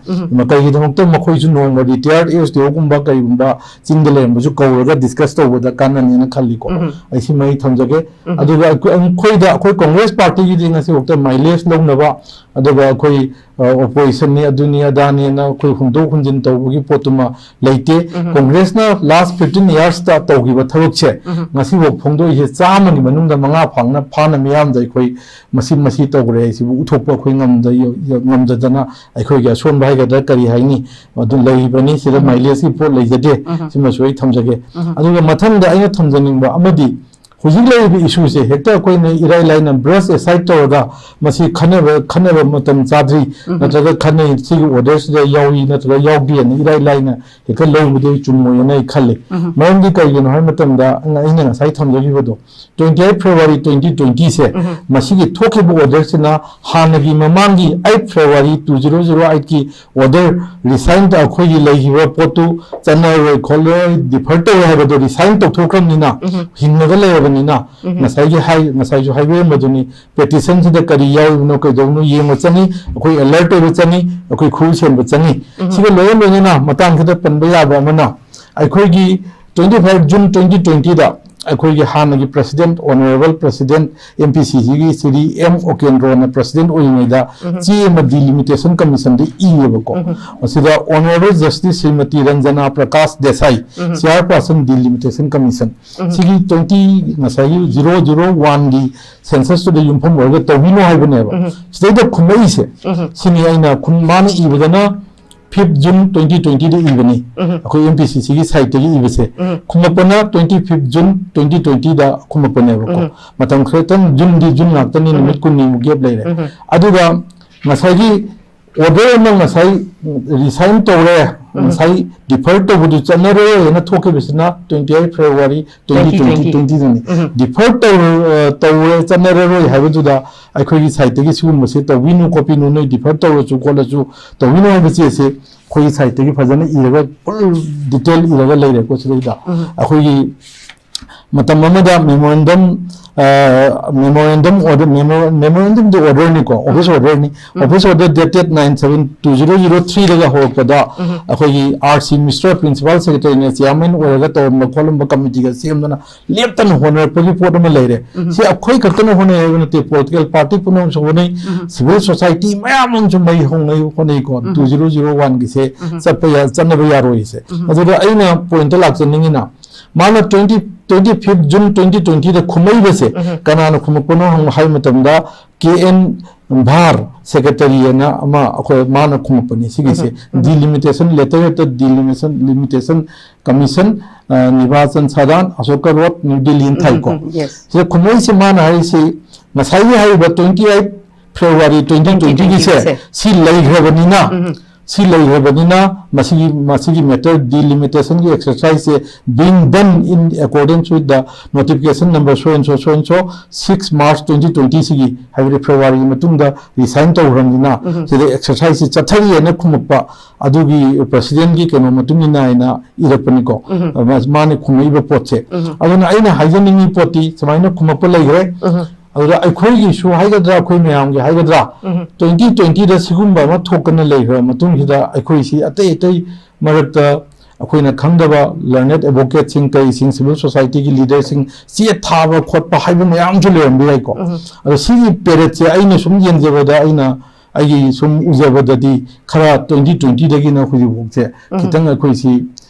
ꯀꯩꯒꯤꯗꯃꯛꯇ ꯃꯈꯣꯏꯁꯨ ꯅꯣꯡꯃ ꯔꯤꯇꯥꯌꯔ ꯑꯦꯁ ꯗꯤ ꯑꯣꯒꯨꯝꯕ ꯀꯩꯒꯨꯝꯕ ꯆꯤꯡꯗ ꯂꯩꯔꯝꯕꯁꯨ ꯀꯧꯔꯒ ꯗꯤꯁꯀꯁ ꯇꯧꯕꯗ ꯀꯥꯟꯅꯅꯤꯅ ꯈꯜꯂꯤꯀꯣ꯫ ꯑꯩ ꯁꯤꯃ ꯑꯩ ꯊꯝꯖꯒꯦ꯫ ꯑꯗꯨꯒ ꯑꯩꯈꯣꯏ, ꯑꯩꯈꯣꯏꯗ, ꯑꯩꯈꯣꯏ ꯀꯣꯡꯒ꯭ꯔꯦꯁ ꯄꯥꯔꯇꯤꯒꯤꯗꯤ ꯉꯁꯤꯐꯥꯎꯗ ꯃꯥꯏꯂꯦꯖ ꯂꯧꯅꯕ, ꯑꯗꯨꯒ ꯑꯩꯈꯣꯏ, ꯑ, ꯑꯣꯄꯣꯖꯤꯁꯟꯅꯤ, ꯑꯗꯨꯅꯤ ꯑꯗꯥꯅꯤꯅ ꯑꯩꯈꯣꯏ ꯍꯨꯟꯗꯣꯛ ꯍꯨꯟꯖꯤꯟ ꯇꯧꯕꯒꯤ ꯄꯣꯠꯇꯨꯃ ꯂꯩꯇꯦ꯫ ꯀꯣꯡꯒ꯭ꯔꯦꯁꯅ ꯂꯥꯁ ꯐꯤꯐꯇꯤꯟ ꯏꯌꯥꯔꯁꯇ ꯇꯧꯈꯤꯕ ꯊꯕꯛꯁꯦ ꯉꯁꯤꯐꯥꯎ ꯐꯣꯡꯗꯣꯛꯏꯁꯦ ꯆꯥꯝꯃꯒꯤ ꯃꯅꯨꯡꯗ ꯃꯉꯥ ꯐꯥꯅ, ꯐꯥꯅ ꯃꯤꯌꯥꯝꯗ ꯑꯩꯈꯣꯏ ꯃꯁꯤ, ꯃꯁꯤ ꯇꯧꯈ꯭ꯔꯦ ꯍꯥꯏꯁꯤꯕꯨ ꯎꯠꯊꯣꯛꯄ ꯑꯩꯈꯣꯏ ꯉꯝꯗ-, ꯉꯝꯗꯗꯅ ꯑꯩꯈꯣꯏꯒꯤ ꯑꯁꯣꯟꯕ ꯍꯥꯏꯒꯗ꯭ꯔꯥ ꯀꯔꯤ ꯍꯥꯏꯅꯤ, ꯑꯗꯨ ꯂꯩꯔꯤꯕꯅꯤ꯫ ꯁꯤꯗ ꯃꯥꯏꯂꯦꯖꯀꯤ ꯄꯣꯠ ꯂꯩꯖꯗꯦ꯫ ꯁꯤꯃꯁꯨ ꯑꯩ ꯊꯝꯖꯒꯦ꯫ ꯑꯗꯨꯒ ꯃꯊꯪꯗ ꯑꯩꯅ ꯊꯝꯖꯅꯤꯡꯕ ꯑꯃꯗꯤ ꯍꯧꯖꯤꯛ ꯂꯩꯔꯤꯕ ꯏꯁꯨꯁꯦ ꯍꯦꯛꯇ ꯑꯩꯈꯣꯏꯅ ꯏꯔꯥꯏ ꯂꯥꯏꯅ brush aside ꯇꯧꯔꯒ ꯃꯁꯤ ꯈꯟꯅꯕ ꯈꯟꯅꯕ ꯃꯇꯝ ꯆꯥꯗ꯭ꯔꯤ, ꯅꯠꯇ꯭ꯔꯒ ꯈꯟꯅꯩ, ꯁꯤꯒꯤ order ꯁꯤꯗ ꯌꯥꯎꯏ ꯅꯠꯇ꯭ꯔꯒ ꯌꯥꯎꯗꯦꯅ ꯏꯔꯥꯏ ꯂꯥꯏꯅ ꯍꯦꯛꯇ ꯂꯧꯕꯗꯤ ꯆꯨꯝꯃꯣꯏꯅ ꯑꯩ ꯈꯜꯂꯤ꯫ ꯃꯔꯝꯗꯤ ꯀꯩꯒꯤꯅꯣ ꯍꯥꯏꯕ ꯃꯇꯝꯗ ꯑꯩꯅ ꯉꯁꯥꯏ ꯊꯝꯖꯈꯤꯕꯗꯣ, twenty eight February twenty twenty ꯁꯦ, ꯃꯁꯤꯒꯤ ꯊꯣꯛꯈꯤꯕ order ꯁꯤꯅ ꯍꯥꯟꯅꯒꯤ ꯃꯃꯥꯡꯒꯤ eight February two zero zero eight ꯀꯤ order resign ꯇ-, ꯑꯩꯈꯣꯏꯒꯤ ꯂꯩꯈꯤꯕ ꯄꯣꯠꯇꯨ ꯆꯠꯅꯔꯣꯏ ꯈꯣꯠꯂꯔꯣꯏ, defer ꯇꯧꯔꯦ ꯍꯥꯏꯕꯗꯣ resign ꯇꯧꯊꯣꯛꯈ꯭ꯔꯕꯅꯤꯅ, ꯍꯤꯡꯉꯒ ꯂꯩꯔꯕꯅꯤꯅ, ꯉꯁꯥꯏꯒꯤ ꯍꯥꯏ-, ꯉꯁꯥꯏꯁꯨ ꯍꯥꯏꯕꯤꯔꯝꯕꯗꯨꯅꯤ, petition ꯁꯤꯗ ꯀꯔꯤ ꯌꯥꯎꯔꯤꯕꯅꯣ ꯀꯩꯗꯧꯕꯅꯣ ꯌꯦꯡꯕ ꯆꯪꯉꯤ, ꯑꯩꯈꯣꯏ alert ꯑꯣꯏꯕ ꯆꯪꯉꯤ, ꯑꯩꯈꯣꯏ ꯈꯨꯔꯨ ꯁꯦꯝꯕ ꯆꯪꯉꯤ꯫ ꯁꯤꯒ ꯂꯣꯏꯅ ꯂꯣꯏꯅꯅ ꯃꯇꯥꯡꯁꯤꯗ ꯄꯟꯕ ꯌꯥꯕ ꯑꯃꯅ, ꯑꯩꯈꯣꯏꯒꯤ twenty five June twenty twenty ꯗ ꯑꯩꯈꯣꯏꯒꯤ ꯍꯥꯟꯅꯒꯤ president, honourable president, M P C C ꯒꯤ ꯁ꯭ꯔꯤ M ꯎꯀꯦꯟꯗ꯭ꯔꯣꯅ president ꯑꯣꯏꯔꯤꯉꯩꯗ ꯆꯦ ꯑꯃ Delimitation Commission ꯗ ꯏꯌꯦꯕꯀꯣ꯫ ꯃꯁꯤꯗ Honourable Justice Shrimati Ranjana Prakash Desai, Chairperson Delimitation Commission, ꯁꯤꯒꯤ twenty, ꯉꯁꯥꯏꯒꯤ zero zero one ꯒꯤ census ꯇꯨꯗ ꯌꯨꯝꯐꯝ ꯑꯣꯏꯔꯒ ꯇꯧꯕꯤꯅꯨ ꯍꯥꯏꯕꯅꯦꯕ꯫ ꯁꯤꯗꯩꯗ ꯈꯨꯝꯃꯛꯏꯁꯦ ꯁꯤꯅꯤ꯫ ꯑꯩꯅ ꯈꯨꯝ-, ꯃꯥꯅ ꯏꯕꯗꯅ fifth June twenty twenty ꯗ ꯏꯕꯅꯤ, ꯑꯩꯈꯣꯏ M P C C ꯒꯤ site ꯇꯒꯤ ꯏꯕꯁꯦ꯫ ꯈꯨꯝꯃꯛꯄꯅ twenty fifth June twenty twenty ꯗ ꯈꯨꯝꯃꯛꯄꯅꯦꯕꯀꯣ꯫ ꯃꯇꯝ ꯈꯔꯇꯪ, June ꯗꯤ June ꯉꯥꯛꯇꯅꯤꯅ, ꯅꯨꯃꯤꯠ ꯀꯨꯟꯅꯤꯃꯨꯛ gap ꯂꯩꯔꯦ꯫ ꯑꯗꯨꯒ ꯉꯁꯥꯏꯒꯤ order ꯑꯃ ꯉꯁꯥꯏ resign ꯇꯧꯔꯦ, ꯉꯁꯥꯏ defer ꯇꯧꯕꯗꯨ ꯆꯠꯅꯔꯣꯏ ꯍꯥꯏꯅ ꯊꯣꯛꯈꯤꯕꯁꯤꯅ twenty eight February twenty twenty, twenty twenty ꯗꯅꯤ꯫ Defer ꯇꯧꯔ-, ꯑ, ꯇꯧꯔꯦ, ꯆꯠꯅꯔꯔꯣꯏ ꯍꯥꯏꯕꯗꯨꯗ ꯑꯩꯈꯣꯏꯒꯤ site ꯇꯒꯤ ꯁꯤꯒꯨꯝꯕꯁꯦ ꯇꯧꯕꯤꯅꯨ ꯈꯣꯠꯄꯤꯅꯨ, ꯅꯣꯏ defer ꯇꯧꯔꯁꯨ ꯈꯣꯠꯂꯁꯨ ꯇꯧꯕꯤꯅꯨ ꯍꯥꯏꯕ ꯆꯦꯁꯦ ꯑꯩꯈꯣꯏꯒꯤ site ꯇꯒꯤ ꯐꯖꯅ ꯏꯔꯒ, full detail ꯏꯔꯒ ꯂꯩꯔꯦꯀꯣ꯫ ꯁꯤꯗꯩꯗ ꯑꯩꯈꯣꯏꯒꯤ ꯃꯇꯝ ꯑꯃꯗ memorandum, ꯑ, memorandum order, memo-, memorandum ꯗꯤ order ꯅꯤꯀꯣ, office order ꯅꯤ꯫ Office order dated nine seven two zero zero three ꯗꯒ ꯍꯧꯔꯛꯄꯗ, ꯑꯩꯈꯣꯏꯒꯤ R C Mishra, Principal Secretary ꯅ chairman ꯑꯣꯏꯔꯒ ꯇꯧꯔꯝꯕ ꯈꯣꯠꯂꯝꯕ committee ꯒ ꯁꯦꯝꯗꯅ ꯂꯦꯞꯇꯅ ꯍꯣꯠꯅꯔꯛꯄꯒꯤ ꯄꯣꯠ ꯑꯃ ꯂꯩꯔꯦ꯫ ꯁꯤ ꯑꯩꯈꯣꯏ ꯈꯛꯇꯅ ꯍꯣꯠꯅꯩ ꯍꯥꯏꯕ ꯅꯠꯇꯦ, political party ꯄꯨꯝꯅꯃꯛꯁꯨ ꯍꯣꯠꯅꯩ, civil society ꯃꯌꯥꯝ ꯑꯃꯁꯨ ꯃꯩ ꯍꯧꯅꯩ, ꯍꯣꯠꯅꯩꯀꯣ꯫ Two zero zero one ꯒꯤꯁꯦ ꯆꯠꯄ ꯌꯥ-, ꯆꯠꯅꯕ ꯌꯥꯔꯣꯏꯁꯦ꯫ ꯑꯗꯨꯗ ꯑꯩꯅ point ꯇ ꯂꯥꯛꯆꯅꯤꯡꯉꯤꯅ, ꯃꯥꯅ twenty, twenty fifth June twenty twenty ꯗ ꯈꯨꯝꯃꯛꯏꯕꯁꯦ ꯀꯅꯥꯅ ꯈꯨꯝꯃꯛꯄꯅꯣ ꯍꯪ-, ꯍꯥꯏꯕ ꯃꯇꯝꯗ, K N ꯚꯥꯔ ꯁꯦꯀ꯭ꯔꯦꯇꯔꯤ ꯑꯅ ꯑꯃ ꯑꯩꯈꯣꯏ ꯃꯥꯅ ꯈꯨꯝꯃꯛꯄꯅꯤ ꯁꯤꯒꯤꯁꯦ꯫ ꯎꯝ, ꯎꯝ꯫ Delimitation, letter head delimitation, limitation commission, ꯑ, ꯅꯤꯔꯕꯥꯆꯟ ꯁꯥꯗꯥꯟ, ꯑꯁꯣꯀꯥ ꯔꯣꯗ, ꯅ꯭ꯌꯨ ꯗꯦꯜꯂꯤꯅ ꯎꯝ, ꯊꯥꯏꯀꯣ꯫ ꯎꯝ, yes꯫ ꯁꯤꯗ ꯈꯨꯝꯃꯛꯏꯁꯦ ꯃꯥꯅ ꯍꯥꯏꯔꯤꯁꯤ ꯉꯁꯥꯏꯒꯤ ꯍꯥꯏꯔꯤꯕ twenty eight February twenty twenty ꯒꯤꯁꯦ, twenty twenty ꯒꯤꯁꯦ꯫ ꯁꯤ ꯂꯩꯈ꯭ꯔꯕꯅꯤꯅ, ꯎꯝ, ꯎꯝ꯫ ꯁꯤ ꯂꯩꯈ꯭ꯔꯕꯅꯤꯅ ꯃꯁꯤꯒꯤ, ꯃꯁꯤꯒꯤ matter delimitation ꯒꯤ exercise say being done in accordance with the notification number so and so, so and so, six March twenty twenty ꯁꯤꯒꯤ, ꯍꯥꯏꯕꯗꯤ February ꯒꯤ ꯃꯇꯨꯡꯗ resign ꯇꯧꯈ꯭ꯔꯕꯅꯤꯅ, ꯎꯝ꯫ ꯁꯤꯗ exercise ꯁꯤ ꯆꯠꯊꯔꯤꯑꯅ ꯈꯨꯝꯃꯛꯄ, ꯑꯗꯨꯒꯤ president ꯀꯤ ꯀꯩꯅꯣ ꯃꯇꯨꯡ ꯏꯟꯅ ꯍꯥꯏꯅ ꯏꯔꯛꯄꯅꯤꯀꯣ꯫ ꯎꯝ꯫ ꯃꯥ-, ꯃꯥꯅ ꯈꯨꯝꯃꯛꯏꯕ ꯄꯣꯠꯁꯦ꯫ ꯎꯝ꯫ ꯑꯗꯨꯅ ꯑꯩꯅ ꯍꯥꯏꯖꯅꯤꯡꯉꯤ ꯄꯣꯠꯇꯤ ꯁꯨꯃꯥꯏꯅ ꯈꯨꯝꯃꯛꯄ ꯂꯩꯈ꯭ꯔꯦ꯫ ꯎꯝ꯫ ꯑꯗꯨꯗ ꯑꯩꯈꯣꯏꯒꯤꯁꯨ ꯍꯥꯏꯒꯗ꯭ꯔꯥ, ꯑꯩꯈꯣꯏ ꯃꯌꯥꯝꯒꯤ ꯍꯥꯏꯒꯗ꯭ꯔꯥ, ꯎꯝ꯫ Twenty twenty ꯗ ꯁꯤꯒꯨꯝꯕ ꯑꯃ ꯊꯣꯛꯇꯅ ꯂꯩꯈ꯭ꯔꯕ ꯃꯇꯨꯡꯁꯤꯗ ꯑꯩꯈꯣꯏꯁꯤ ꯑꯇꯩ ꯑꯇꯩ ꯃꯔꯛꯇ ꯑꯩꯈꯣꯏꯅ ꯈꯪꯗꯕ learned advocate ꯁꯤꯡ, ꯀꯩꯁꯤꯡ, civil society ꯒꯤ leader ꯁꯤꯡ ꯆꯦ ꯊꯥꯕ ꯈꯣꯠꯄ ꯍꯥꯏꯕ ꯃꯌꯥꯝꯁꯨ ꯂꯩꯔꯝꯕ ꯌꯥꯏꯀꯣ꯫ ꯎꯝ꯫ ꯑꯗꯣ ꯁꯤꯒꯤ ꯄꯦꯔꯦꯠꯁꯦ ꯑꯩꯅ ꯁꯨꯝ ꯌꯦꯡꯖꯕꯗ, ꯑꯩꯅ ꯑꯩꯒꯤ ꯁꯨꯝ ꯎꯖꯕꯗꯗꯤ ꯈꯔ twenty twenty ꯗꯒꯤꯅ ꯍꯧꯖꯤꯛꯐꯥꯎꯁꯦ ꯎꯝ꯫ ꯈꯤꯇꯪ ꯑꯩꯈꯣꯏꯁꯤ,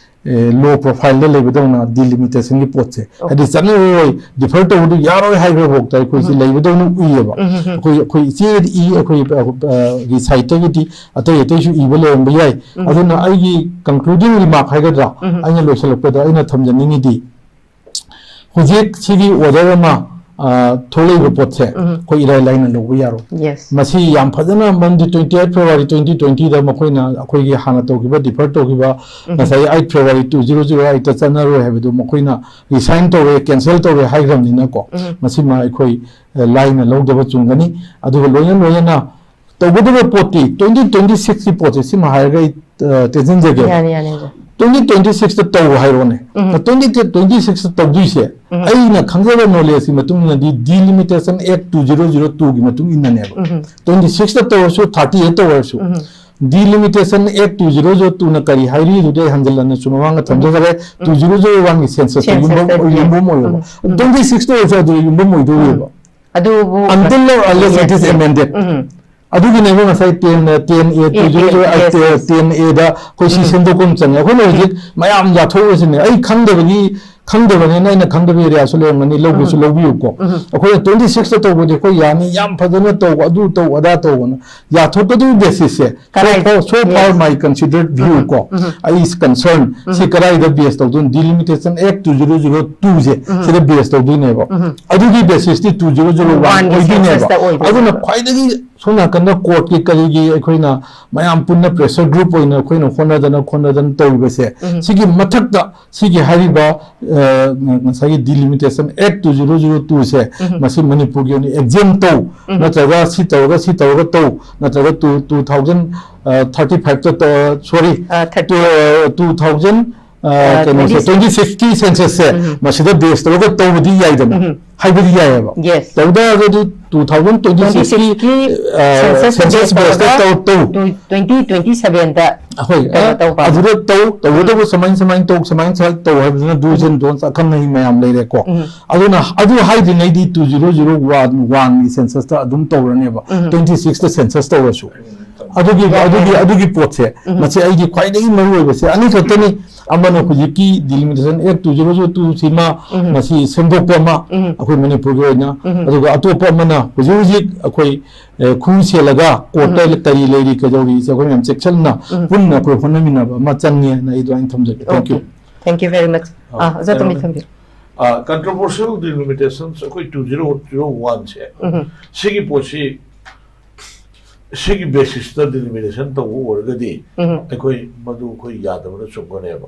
ꯑꯦ, low profile ꯗ ꯂꯩꯕꯗꯧꯅ delimitation ꯒꯤ ꯄꯣꯠꯁꯦ꯫ ꯑꯣꯀꯦ꯫ ꯍꯥꯏꯗꯤ ꯆꯠꯅꯔꯣꯏ, defer ꯇꯧꯕꯗꯨ ꯌꯥꯔꯣꯏ ꯍꯥꯏꯈ꯭ꯔꯐꯥꯎꯗ ꯑꯩꯈꯣꯏꯁꯤ ꯎꯝ꯫ ꯂꯩꯕꯗꯧꯅ ꯎꯏꯌꯦꯕ꯫ ꯎꯝ, ꯎꯝ, ꯎꯝ꯫ ꯑꯩꯈꯣꯏ, ꯑꯩꯈꯣꯏ ꯏꯆꯦꯗꯤ ꯏ, ꯑꯩꯈꯣꯏ, ꯑ, ꯒꯤ side ꯇꯒꯤꯗꯤ ꯑꯇꯩ ꯑꯇꯩꯁꯨ ꯏꯕ ꯂꯩꯔꯝꯕ ꯌꯥꯏ꯫ ꯎꯝ꯫ ꯑꯗꯨꯅ ꯑꯩꯒꯤ concluding remark ꯍꯥꯏꯒꯗ꯭ꯔꯥ, ꯎꯝ꯫ ꯑꯩꯅ ꯂꯣꯏꯁꯤꯜꯂꯛꯄꯗ ꯑꯩꯅ ꯊꯝꯖꯅꯤꯡꯉꯤꯗꯤ, ꯍꯧꯖꯤꯛ ꯁꯤꯒꯤ order ꯑꯃ, ꯑ, ꯊꯣꯛꯂꯛꯏꯕ ꯄꯣꯠꯁꯦ ꯎꯝ꯫ ꯑꯩꯈꯣꯏ ꯏꯔꯥꯏ ꯂꯥꯏꯅ ꯂꯧꯕ ꯌꯥꯔꯣꯏ꯫ Yes꯫ ꯃꯁꯤ ꯌꯥꯝ ꯐꯖꯅ, ꯃꯔꯝꯗꯤ twenty eight February twenty twenty ꯗ ꯃꯈꯣꯏꯅ ꯑꯩꯈꯣꯏꯒꯤ ꯍꯥꯟꯅ ꯇꯧꯈꯤꯕ, defer ꯇꯧꯈꯤꯕ, ꯎꯝ꯫ ꯉꯁꯥꯏ eight February two zero zero eight ꯇ ꯆꯠꯅꯔꯣꯏ ꯍꯥꯏꯕꯗꯨ ꯃꯈꯣꯏꯅ resign ꯇꯧꯔꯦ, cancel ꯇꯧꯔꯦ ꯍꯥꯏꯈ꯭ꯔꯕꯅꯤꯅꯀꯣ, ꯎꯝ꯫ ꯃꯁꯤꯃ ꯑꯩꯈꯣꯏ, ꯑ, ꯂꯥꯏꯅ ꯂꯧꯗꯕ ꯆꯨꯝꯒꯅꯤ꯫ ꯑꯗꯨꯒ ꯂꯣꯏꯅ ꯂꯣꯏꯅꯅ ꯇꯧꯒꯗꯕ ꯄꯣꯠꯇꯤ twenty twenty six ꯀꯤ ꯄꯣꯠꯁꯦ, ꯁꯤꯃ ꯍꯥꯏꯔꯒ ꯑꯩ, ꯑ, ꯇꯦꯟꯁꯤꯟꯖꯒꯦꯕ꯫ ꯌꯥꯅꯤ, ꯌꯥꯅꯤ, ꯌꯥꯅꯤ꯫ Twenty twenty six ꯇ ꯇꯧ ꯍꯥꯏꯔꯣꯅꯦ꯫ ꯎꯝ꯫ Twenty twenty six ꯇ ꯇꯧꯗꯣꯏꯁꯦ, ꯎꯝ꯫ ꯑꯩꯅ ꯈꯪꯖꯕ knowledge ꯀꯤ ꯃꯇꯨꯡ ꯏꯟꯅꯗꯤ delimitation act two zero zero two ꯒꯤ ꯃꯇꯨꯡ ꯏꯟꯅꯅꯦꯕ꯫ ꯎꯝ꯫ Twenty six ꯇ ꯇꯧꯔꯁꯨ, thirty ꯗ ꯇꯧꯔꯁꯨ꯫ ꯎꯝ꯫ Delimitation act two zero zero two ꯅ ꯀꯔꯤ ꯍꯥꯏꯔꯤ ꯑꯗꯨꯗꯤ ꯑꯩ ꯍꯟꯖꯤꯜꯂꯟꯅ ꯁꯨꯝ ꯃꯃꯥꯡꯗ ꯊꯝꯖꯈ꯭ꯔꯦ꯫ ꯎꯝ꯫ Two zero zero one ꯒꯤ census ꯇ census ꯌꯨꯝꯐꯝ, ꯇ, yes꯫ ꯌꯨꯝꯐꯝ ꯑꯣꯏꯔꯕ꯫ ꯎꯝ꯫ Twenty six ꯇ ꯑꯣꯏꯔꯁꯨ ꯑꯗꯨ ꯌꯨꯝꯐꯝ ꯑꯣꯏꯗꯣꯔꯤꯕ꯫ ꯎꯝ꯫ ꯑꯗꯨꯕꯨ until or unless it is, yes, yes, amended꯫ ꯎꯝ꯫ ꯑꯗꯨꯒꯤꯅꯦꯕ ꯉꯁꯥꯏ ten, ten A, yes, two zero zero, yes, yes, yes꯫ Ten A ꯗ ꯑꯩꯈꯣꯏ ꯁꯤ, ꯎꯝ, ꯁꯦꯝꯗꯣꯛꯄ ꯑꯃ ꯆꯪꯉꯦ꯫ ꯑꯩꯈꯣꯏꯅ ꯍꯧꯖꯤꯛ ꯃꯌꯥꯝ ꯌꯥꯊꯣꯛꯎꯔꯁꯤꯅꯦ꯫ ꯑꯩ ꯈꯪꯗꯕꯒꯤ ꯈꯪꯗꯕꯅꯤꯅ ꯑꯩꯅ ꯈꯪꯗꯕ ꯑꯦꯔꯤꯌꯥꯁꯨ ꯂꯩꯔꯝꯒꯅꯤ, ꯂꯧꯕꯁꯨ ꯂꯧꯕꯤꯌꯨꯀꯣ꯫ ꯑꯩꯈꯣꯏꯅ ꯇ꯭ꯋꯦꯟꯇꯤ ꯁꯤꯛꯁꯇ ꯇꯧꯕꯗꯤ ꯑꯩꯈꯣꯏ ꯌꯥꯅꯤ, ꯌꯥꯝ ꯐꯖꯅ ꯇꯧꯕ, ꯑꯗꯨ ꯇꯧꯕ, ꯑꯗꯥ ꯇꯧꯕꯅ ꯌꯥꯊꯣꯛꯀꯗꯕ ꯕꯦꯁꯤꯁꯁꯦ, so ꯀꯗꯥꯏꯗ? far, so far Yes. my considered view ꯀꯣ, ꯑꯩ ꯀꯟꯁꯔꯟ ꯁꯤ ꯀꯗꯥꯏꯗ ꯕꯦꯁ ꯇꯧꯗꯣꯏꯅꯣ? Delimitation Act two zero zero two ꯁꯦ ꯁꯤꯗ ꯕꯦꯁ ꯇꯧꯗꯣꯏꯅꯦꯕ꯫ ꯑꯗꯨꯒꯤ ꯕꯦꯁꯤꯁꯇꯤ two zero zero one Oneꯒꯤ ꯑꯣꯏꯗꯣꯏꯅꯦꯕ꯫ censusꯇ ꯑꯣꯏꯗꯣꯏꯅꯦꯕ꯫ ꯑꯗꯨꯅ ꯈ꯭ꯋꯥꯏꯗꯒꯤ ꯁꯣꯝ ꯅꯥꯀꯟꯗ ꯀꯣꯔꯠꯀꯤ ꯀꯔꯤꯒꯤ ꯑꯩꯈꯣꯏꯅ ꯃꯌꯥꯝ ꯄꯨꯟꯅ ꯄ꯭ꯔꯦꯁꯔ ꯒ꯭ꯔꯨꯞ ꯑꯣꯏꯅ ꯑꯩꯈꯣꯏꯅ ꯍꯣꯠꯅꯗꯅ ꯈꯣꯠꯅꯗꯅ ꯇꯧꯔꯤꯕꯁꯦ, ꯁꯤꯒꯤ ꯃꯊꯛꯇ ꯁꯤꯒꯤ ꯍꯥꯏꯔꯤꯕ ꯑ, ꯉꯁꯥꯏꯒꯤ Delimitation Act two zero zero two ꯁꯦ ꯃꯁꯤ ꯃꯅꯤꯄꯨꯔꯒꯤ ꯑꯣꯏꯅ ꯑꯦꯛꯖꯦꯝ ꯇꯧ, ꯅꯠꯇ꯭ꯔꯒ ꯁꯤ ꯇꯧꯔꯒ ꯁꯤ ꯇꯧꯔꯒ ꯇꯧ, ꯅꯠꯇ꯭ꯔꯒ two two thousand thirty five ꯇ ꯇꯧ, sorry, ꯑ, thirty. two thousand ꯑ, ꯀꯩꯅꯣꯁꯦ, twenty six. Twenty sixꯀꯤ censusꯁꯦ ꯃꯁꯤꯗ ꯕꯦꯁ ꯇꯧꯔꯒ ꯇꯧꯕꯗꯤ ꯌꯥꯏꯗꯅ, ꯍꯥꯏꯕꯗꯤ ꯌꯥꯏꯑꯕ꯫ Yes. ꯇꯧ ꯇꯥꯔꯒꯗꯤ two thousand twenty sixꯀꯤ Twenty sixꯀꯤ census census base base ꯇ ꯇꯧꯔꯒ ꯇꯧ ꯇꯧ Twenty twenty sevenꯗ ꯑꯩꯈꯣꯏ ꯀꯩꯅꯣ ꯇꯧꯕ꯫ ꯑꯗꯨꯗ ꯇꯧ ꯇꯧꯒꯗꯕ ꯁꯨꯃꯥꯏꯅ ꯁꯨꯃꯥꯏꯅ ꯇꯧ, ꯁꯨꯃꯥꯏꯅ ꯁꯨꯃꯥꯏꯅ ꯇꯧ ꯍꯥꯏꯕꯁꯤꯅ do's and don'ts ꯑꯈꯪ ꯑꯍꯩ ꯃꯌꯥꯝ ꯂꯩꯔꯦꯀꯣ꯫ ꯑꯗꯨꯅ ꯑꯗꯨ ꯍꯥꯏꯗ꯭ꯔꯤꯉꯩꯗꯤ two zero zero one oneꯒꯤ censusꯇ ꯑꯗꯨꯝ ꯇꯧꯔꯅꯦꯕ, twenty sixꯇ census ꯇꯧꯔꯁꯨ꯫ ꯑꯗꯨꯒꯤ ꯑꯗꯨꯒꯤ ꯑꯗꯨꯒꯤ ꯄꯣꯠꯁꯦ ꯃꯁꯤ ꯑꯩꯒꯤ ꯈ꯭ꯋꯥꯏꯗꯒꯤ ꯃꯔꯨ ꯑꯣꯏꯕꯁꯦ ꯑꯅꯤꯈꯛꯇꯅꯤ꯫ ꯑꯃꯅ ꯍꯧꯖꯤꯛꯀꯤ Delimitation Act two zero zero two ꯁꯤꯃ ꯃꯁꯤ ꯁꯦꯝꯗꯣꯛꯄ ꯑꯃ ꯑꯩꯈꯣꯏ ꯃꯅꯤꯄꯨꯔꯒꯤ ꯑꯣꯏꯅ, ꯑꯗꯨꯒ ꯑꯇꯣꯞꯄ ꯑꯃꯅ ꯍꯧꯖꯤꯛ ꯍꯧꯖꯤꯛ ꯑꯩꯈꯣꯏ ꯑꯦ, ꯈꯨ ꯁꯦꯜꯂꯒ ꯀꯣꯔꯠꯇ ꯀꯔꯤ ꯂꯩꯔꯤ ꯀꯩꯗꯧꯔꯤ ꯁꯦ ꯑꯩꯈꯣꯏ ꯃꯌꯥꯝ ꯆꯦꯛꯁꯤꯟꯅ ꯄꯨꯟꯅ ꯑꯩꯈꯣꯏ ꯍꯣꯠꯅꯃꯤꯟꯅꯕ ꯑꯃ ꯆꯪꯉꯦꯅ ꯑꯩ ꯑꯗꯨꯃꯥꯏꯅ ꯊꯝꯖꯒꯦ꯫ Thank you. Okay. Thank you very much. ꯑꯥ, ꯑꯣꯖꯥ ꯇꯣꯝꯕꯤ ꯊꯝꯕꯤꯌꯨ꯫ Controversial delimitations ꯑꯩꯈꯣꯏ two zero zero one ꯁꯦ, ꯁꯤꯒꯤ ꯄꯣꯠꯁꯤ, ꯁꯤꯒꯤ ꯕꯦꯁꯤꯁꯇ ꯗꯤꯂꯤꯃꯤꯇꯦꯁꯟ ꯇꯧꯕ ꯑꯣꯏꯔꯒꯗꯤ ꯑꯩꯈꯣꯏ ꯃꯗꯨ ꯑꯩꯈꯣꯏ ꯌꯥꯗꯕꯅ ꯆꯨꯝꯒꯅꯦꯕ꯫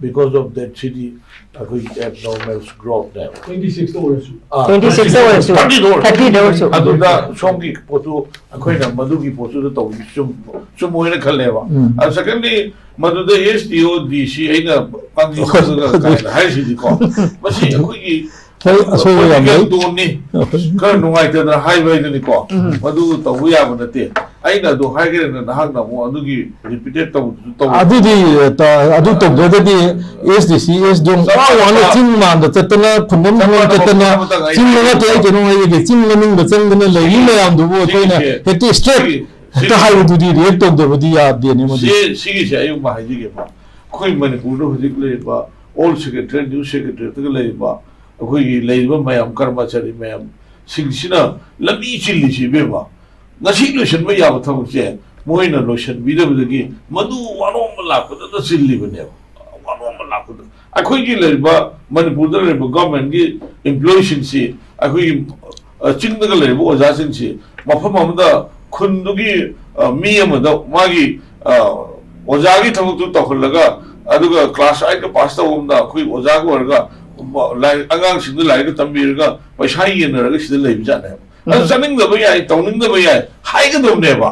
Because of that ꯁꯤꯗꯤ ꯑꯩꯈꯣꯏꯒꯤ abnormal growthꯅꯦꯕ꯫ Twenty sixꯇ ꯑꯣꯏꯔꯁꯨ꯫ ꯑꯥ, Twenty sixꯇ ꯑꯣꯏꯔꯁꯨ, thirtyꯗ ꯑꯣꯏꯔꯁꯨ꯫ Thirtyꯗ ꯑꯣꯏꯔꯁꯨ꯫ ꯑꯗꯨꯗ ꯁꯣꯝꯒꯤ ꯄꯣꯠꯇꯨ ꯑꯩꯈꯣꯏꯅ ꯃꯗꯨꯒꯤ ꯄꯣꯠꯇꯨꯗ ꯇꯧꯕꯁꯤ ꯆꯨꯝ ꯆꯨꯝꯃꯣꯏꯅ ꯈꯜꯂꯦꯕ꯫ ꯑ, secondly, ꯃꯗꯨꯗ S D O D C ꯑꯩꯅ ꯄꯥꯡꯖꯤ ꯆꯪꯉꯒ ꯀꯥꯏꯅ ꯍꯥꯏꯔꯤꯁꯤꯗꯤꯀꯣ, ꯃꯁꯤ ꯑꯩꯈꯣꯏꯒꯤ ꯍꯣꯏ, ꯑꯁꯣꯏꯕ ꯌꯥꯝ ꯂꯩ꯫ political toneꯅꯤ꯫ ꯈꯔ ꯅꯨꯡꯉꯥꯏꯇꯗꯅ ꯍꯥꯏꯕ ꯍꯥꯏꯗꯨꯅꯤꯀꯣ꯫ ꯃꯗꯨ ꯇꯧꯕ ꯌꯥꯕ ꯅꯠꯇꯦ꯫ ꯑꯩꯅ ꯑꯗꯨ ꯍꯥꯏꯈ꯭ꯔꯦꯅ ꯅꯍꯥꯛꯅ ꯑꯃꯨꯛ ꯑꯗꯨꯒꯤ repeated ꯇꯧꯕꯗꯨꯁꯨ ꯇꯧ꯫ ꯑꯗꯨꯗꯤ, ꯑ, ꯇ-, ꯑꯗꯨ ꯇꯧꯗ꯭ꯔꯒꯗꯤ S D C, S D O ꯋꯥ ꯋꯥꯅ ꯆꯤꯡ ꯃꯥꯟꯗ ꯆꯠꯇꯅ, ꯈꯨꯡꯒꯪ ꯈꯨꯡꯒꯪ ꯆꯠꯇꯅ, ꯆꯤꯡ ꯃꯅꯥꯛꯇ ꯑꯩ ꯀꯩꯅꯣ ꯍꯥꯏꯖꯒꯦ, ꯆꯤꯡ ꯃꯅꯨꯡꯗ ꯆꯪꯗꯅ ꯂꯩꯔꯤ ꯃꯌꯥꯝꯗꯨꯕꯨ ꯑꯩꯈꯣꯏꯅ ꯍꯦꯛꯇ straight ꯍꯦꯛꯇ ꯍꯥꯏꯕꯗꯨꯗꯤ react ꯇꯧꯗꯕꯗꯤ ꯌꯥꯗꯦꯅꯦ ꯃꯗꯨ꯫ ꯁꯤ-, ꯁꯤꯒꯤꯁꯦ ꯑꯩ ꯑꯃ ꯍꯥꯏꯖꯒꯦꯕ꯫ ꯑꯩꯈꯣꯏ ꯃꯅꯤꯄꯨꯔꯗ ꯍꯧꯖꯤꯛ ꯂꯩꯔꯤꯕ ꯑꯣꯜ ꯁꯦꯀ꯭ꯔꯦꯇꯔꯤ, ꯅ꯭ꯌꯨ ꯁꯦꯀ꯭ꯔꯦꯇꯔꯤꯗꯒ ꯂꯩꯔꯤꯕ ꯑꯩꯈꯣꯏꯒꯤ ꯂꯩꯔꯤꯕ ꯃꯌꯥꯝ, ꯀꯔꯃꯆꯥꯔꯤ ꯃꯌꯥꯝꯁꯤꯡꯁꯤꯅ ꯂꯝꯕꯤ ꯆꯤꯜꯂꯤꯁꯤ, ꯏꯕꯦꯝꯃ, ꯉꯁꯤ ꯂꯣꯏꯁꯤꯟꯕ ꯌꯥꯕ ꯊꯕꯛꯁꯦ ꯃꯣꯏꯅ ꯂꯣꯏꯁꯤꯟꯕꯤꯗꯕꯗꯒꯤ ꯃꯗꯨ ꯋꯥꯅꯣꯝꯕ ꯂꯥꯛꯄꯗꯇ ꯆꯤꯜꯂꯤꯕꯅꯦꯕ꯫ ꯋꯥꯅꯣꯝꯕ ꯂꯥꯛꯄꯗ ꯑꯩꯈꯣꯏꯒꯤ ꯂꯩꯔꯤꯕ, ꯃꯅꯤꯄꯨꯔꯗ ꯂꯩꯔꯤꯕ ꯒꯣꯔꯃꯦꯟꯒꯤ ꯏꯝꯄ꯭ꯂꯣꯌꯤꯁꯤꯡꯁꯤ ꯑꯩꯈꯣꯏꯒꯤ, ꯑ, ꯆꯤꯡꯗꯒ ꯂꯩꯔꯤꯕ ꯑꯣꯖꯥꯁꯤꯡꯁꯤ ꯃꯐꯝ ꯑꯃꯗ ꯈꯨꯟꯗꯨꯒꯤ, ꯑ, ꯃꯤ ꯑꯃꯗ ꯃꯥꯒꯤ, ꯑ, ꯑꯣꯖꯥꯒꯤ ꯊꯕꯛꯇꯨ ꯇꯧꯍꯜꯂꯒ, ꯑꯗꯨꯒ ꯀ꯭ꯂꯥꯁ ꯑꯥꯏꯠꯀ ꯄꯥꯁ ꯇꯧꯕ ꯑꯃꯗ ꯑꯩꯈꯣꯏ ꯑꯣꯖꯥꯒ ꯑꯣꯏꯔꯒ, ꯂꯥꯏꯔꯤꯛ, ꯑꯉꯥꯡꯁꯤꯡꯗ ꯂꯥꯏꯔꯤꯛꯀ ꯇꯝꯕꯤꯔꯒ ꯄꯩꯁꯥ ꯌꯦꯟꯅꯔꯒ ꯁꯤꯗ ꯂꯩꯕ ꯖꯥꯠꯅꯦꯕ꯫ ꯑꯗꯨ ꯎꯝ꯫ ꯆꯠꯅꯤꯡꯗꯕ ꯌꯥꯏ, ꯇꯧꯅꯤꯡꯗꯕ ꯌꯥꯏ ꯍꯥꯏꯒꯗꯕꯅꯦꯕ꯫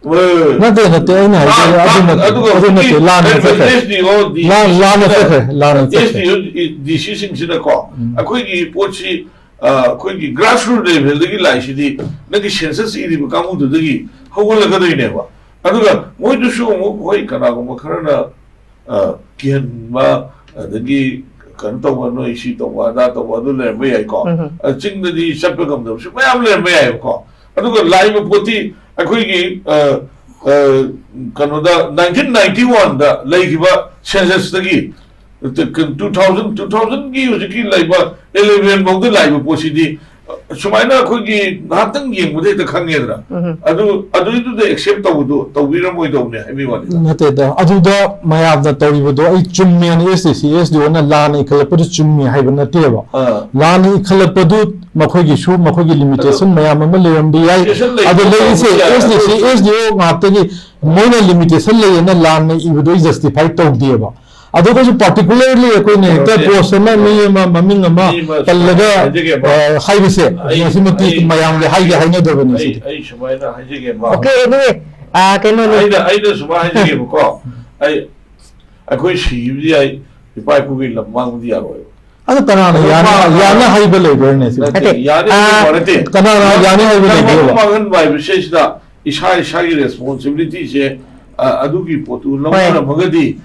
ꯑ, ꯅꯠꯇꯦ, ꯅꯠꯇꯦ, ꯑꯩꯅ ꯍꯥꯏꯖꯦ ꯂꯥꯟ-, ꯑꯗꯨ ꯅꯠꯇꯦ, ꯑꯗꯨꯒ ꯑꯗꯨ ꯅꯠꯇꯦ, ꯍꯧꯖꯤꯛꯀꯤ ꯂꯥꯟꯅ ꯆꯠꯈ꯭ꯔꯦ꯫ ꯑꯦꯁ ꯗꯤ ꯑꯣ, ꯗꯤ ꯁꯤ ꯂꯥꯟ-, ꯂꯥꯟꯅ ꯁꯤꯅ, ꯆꯠꯈ꯭ꯔꯦ, ꯂꯥꯟꯅ ꯆꯠꯈ꯭ꯔꯦ꯫ ꯑꯦꯁ ꯗꯤ ꯑꯣ, ꯗꯤ ꯁꯤ ꯁꯤꯡꯁꯤꯅꯀꯣ, ꯎꯝ꯫ ꯑꯩꯈꯣꯏꯒꯤ ꯄꯣꯠꯁꯤ, ꯑ, ꯑꯩꯈꯣꯏꯒꯤ ꯒ꯭ꯔꯥꯁꯔꯨꯠ ꯂꯦꯚꯦꯜꯗꯒꯤ ꯂꯥꯛꯏꯁꯤꯗꯤ ꯅꯪꯒꯤ ꯁꯦꯟꯁꯁ ꯏꯔꯤꯕ ꯀꯥꯡꯕꯨꯗꯨꯗꯒꯤ ꯍꯧꯒꯠꯂꯛꯀꯗꯣꯏꯅꯦꯕ꯫ ꯑꯗꯨꯒ ꯃꯣꯏꯗꯨꯁꯨ ꯑꯃꯨꯛ, ꯍꯣꯏ, ꯀꯅꯥꯒꯨꯝꯕ ꯈꯔꯅ, ꯑ, ꯀꯤꯍꯟꯕ, ꯑꯗꯒꯤ ꯀꯩꯅꯣ ꯇꯧꯕ, ꯅꯣꯏ ꯁꯤ ꯇꯧꯕ, ꯑꯗꯥ ꯇꯧꯕ, ꯑꯗꯨ ꯂꯩꯔꯝꯕ ꯌꯥꯏꯀꯣ꯫ ꯎꯝ꯫ ꯑ, ꯆꯤꯡꯗꯗꯤ ꯆꯠꯄ ꯉꯝꯗꯕꯁꯨ ꯃꯌꯥꯝ ꯂꯩꯔꯝꯕ ꯌꯥꯏꯕꯀꯣ꯫ ꯑꯗꯨꯒ ꯂꯥꯛꯏꯕ ꯄꯣꯠꯇꯤ ꯑꯩꯈꯣꯏꯒꯤ, ꯑ, ꯑ, ꯀꯩꯅꯣꯗ, ꯅꯥꯏꯟꯇꯤꯟ ꯅꯥꯏꯟꯇꯤ ꯋꯥꯟꯗ ꯂꯩꯈꯤꯕ ꯁꯦꯟꯁꯁꯇꯒꯤ ꯇꯨ ꯊꯥꯎꯖꯟ, ꯇꯨ ꯊꯥꯎꯖꯟꯒꯤ ꯍꯧꯖꯤꯛꯀꯤ ꯂꯩꯕ ꯏꯂꯦꯚꯦꯟ ꯐꯥꯎꯗ ꯂꯥꯛꯏꯕ ꯄꯣꯠꯁꯤꯗꯤ, ꯑ, ꯁꯨꯃꯥꯏꯅ ꯑꯩꯈꯣꯏꯒꯤ ꯉꯥꯏꯍꯥꯛꯇꯪ ꯌꯦꯡꯕꯗ ꯍꯦꯛꯇ ꯈꯪꯉꯦꯗꯅ꯫ ꯎꯝ꯫ ꯑꯗꯨ, ꯑꯗꯨꯏꯗꯨꯗ ꯑꯦꯛꯁꯦꯞ ꯇꯧꯕꯗꯣ ꯇꯧꯕꯤꯔꯝꯃꯣꯏꯗꯧꯅꯦ ꯍꯥꯏꯕꯒꯤ ꯋꯥꯅꯤꯗ꯫ ꯅꯠꯇꯦꯗ, ꯑꯗꯨꯗ ꯃꯌꯥꯝꯅ ꯇꯧꯔꯤꯕꯗꯣ ꯑꯩ ꯆꯨꯝꯃꯦꯅ ꯑꯦꯁ ꯗꯤ ꯁꯤ, ꯑꯦꯁ ꯗꯤ ꯑꯣꯅ ꯂꯥꯟꯅ ꯏꯈꯠꯂꯛꯄꯗꯨ ꯆꯨꯝꯃꯤ ꯍꯥꯏꯕ ꯅꯠꯇꯦꯕ꯫ ꯑꯥ꯫ ꯂꯥꯟꯅ ꯏꯈꯠꯂꯛꯄꯗꯨ ꯃꯈꯣꯏꯒꯤꯁꯨ, ꯃꯈꯣꯏꯒꯤ ꯂꯤꯃꯤꯇꯦꯁꯟ ꯑꯗꯣ ꯃꯌꯥꯝ ꯑꯃ ꯂꯩꯔꯝꯕ ꯌꯥꯏ꯫ ꯂꯤꯃꯤꯇꯦꯁꯟ ꯂꯩꯕ ꯑꯗꯣ ꯂꯩꯔꯤꯁꯦ ꯇꯧꯕꯁꯨ ꯌꯥꯏ꯫ ꯑꯦꯁ ꯗꯤ ꯁꯤ, ꯑꯦꯁ ꯗꯤ ꯑꯣ ꯉꯥꯛꯇꯒꯤ ꯃꯣꯏꯅ ꯂꯤꯃꯤꯇꯦꯁꯟ ꯂꯩꯌꯦꯅ ꯂꯥꯟꯅ ꯏꯕꯗꯣ ꯑꯩ ꯖꯁꯇꯤꯐꯥꯏ ꯇꯧꯗꯦꯕ꯫ ꯑꯗꯨꯒꯁꯨ ꯄꯥꯔꯇꯤꯀꯨꯂꯔꯂꯤ ꯑꯩꯈꯣꯏꯅ ꯍꯦꯛꯇ ꯀꯩꯅꯣꯁꯦ, ꯄꯣꯁ ꯑꯃ, ꯃꯤ ꯑꯃ, ꯃꯃꯤꯡ ꯑꯃ ꯃꯤ ꯑꯃ ꯄꯜꯂꯒ, ꯍꯥꯏꯖꯒꯦꯕ꯫ ꯑ, ꯍꯥꯏꯕꯁꯦ, ꯑꯩ, ꯃꯁꯤꯃꯛꯇꯤ ꯑꯩ, ꯃꯌꯥꯝꯒꯤ ꯍꯥꯏꯒꯦ ꯑꯩ, ꯍꯥꯏꯅꯗꯕꯅꯤ ꯑꯩ, ꯁꯤꯗꯤ꯫ ꯑꯩ ꯁꯨꯃꯥꯏꯅ ꯍꯥꯏꯖꯒꯦꯕ꯫ Okay, anyway, ꯑ, ꯀꯩꯅꯣꯅꯤ꯫ ꯑꯩꯅ, ꯑꯩꯅ ꯁꯨꯃꯥꯏꯅ ꯍꯥꯏꯖꯒꯦꯕꯀꯣ꯫ ꯑꯩ, ꯑꯩꯈꯣꯏ ꯁꯤꯈꯤꯕꯗꯤ ꯌꯥꯏ, ꯏꯄꯥ ꯏꯄꯨꯒꯤ ꯂꯝ ꯃꯥꯡꯕꯗꯤ ꯌꯥꯔꯣꯏꯕ꯫ ꯑꯗꯨ ꯀꯅꯥꯅ ꯑꯗꯨ ꯌꯥꯅꯤ, ꯃꯥ-, ꯌꯥꯅꯤ ꯍꯥꯏꯕ ꯂꯩꯕ꯭ꯔꯅꯦ ꯁꯤꯕꯨ? ꯅꯠꯇꯦ, ꯅꯠꯇꯦ, ꯌꯥꯅꯤ ꯑꯥ, ꯍꯥꯏꯕ ꯅꯠꯇꯦ꯫ ꯀꯅꯥꯅ ꯌꯥꯅꯤ ꯍꯥꯏꯕ ꯂꯝ ꯂꯩꯒꯦꯕ? ꯃꯥꯡꯍꯟꯕ ꯍꯥꯏꯕꯁꯦ ꯁꯤꯗ ꯏꯁꯥ ꯏꯁꯥꯒꯤ ꯔꯦꯁꯄꯣꯟꯁꯤꯕꯤꯂꯤꯇꯤꯁꯦ, ꯑ, ꯑꯗꯨꯒꯤ ꯄꯣꯠꯇꯨ ꯍꯣꯏ꯫ ꯂꯧꯅꯔꯝꯃꯒꯗꯤ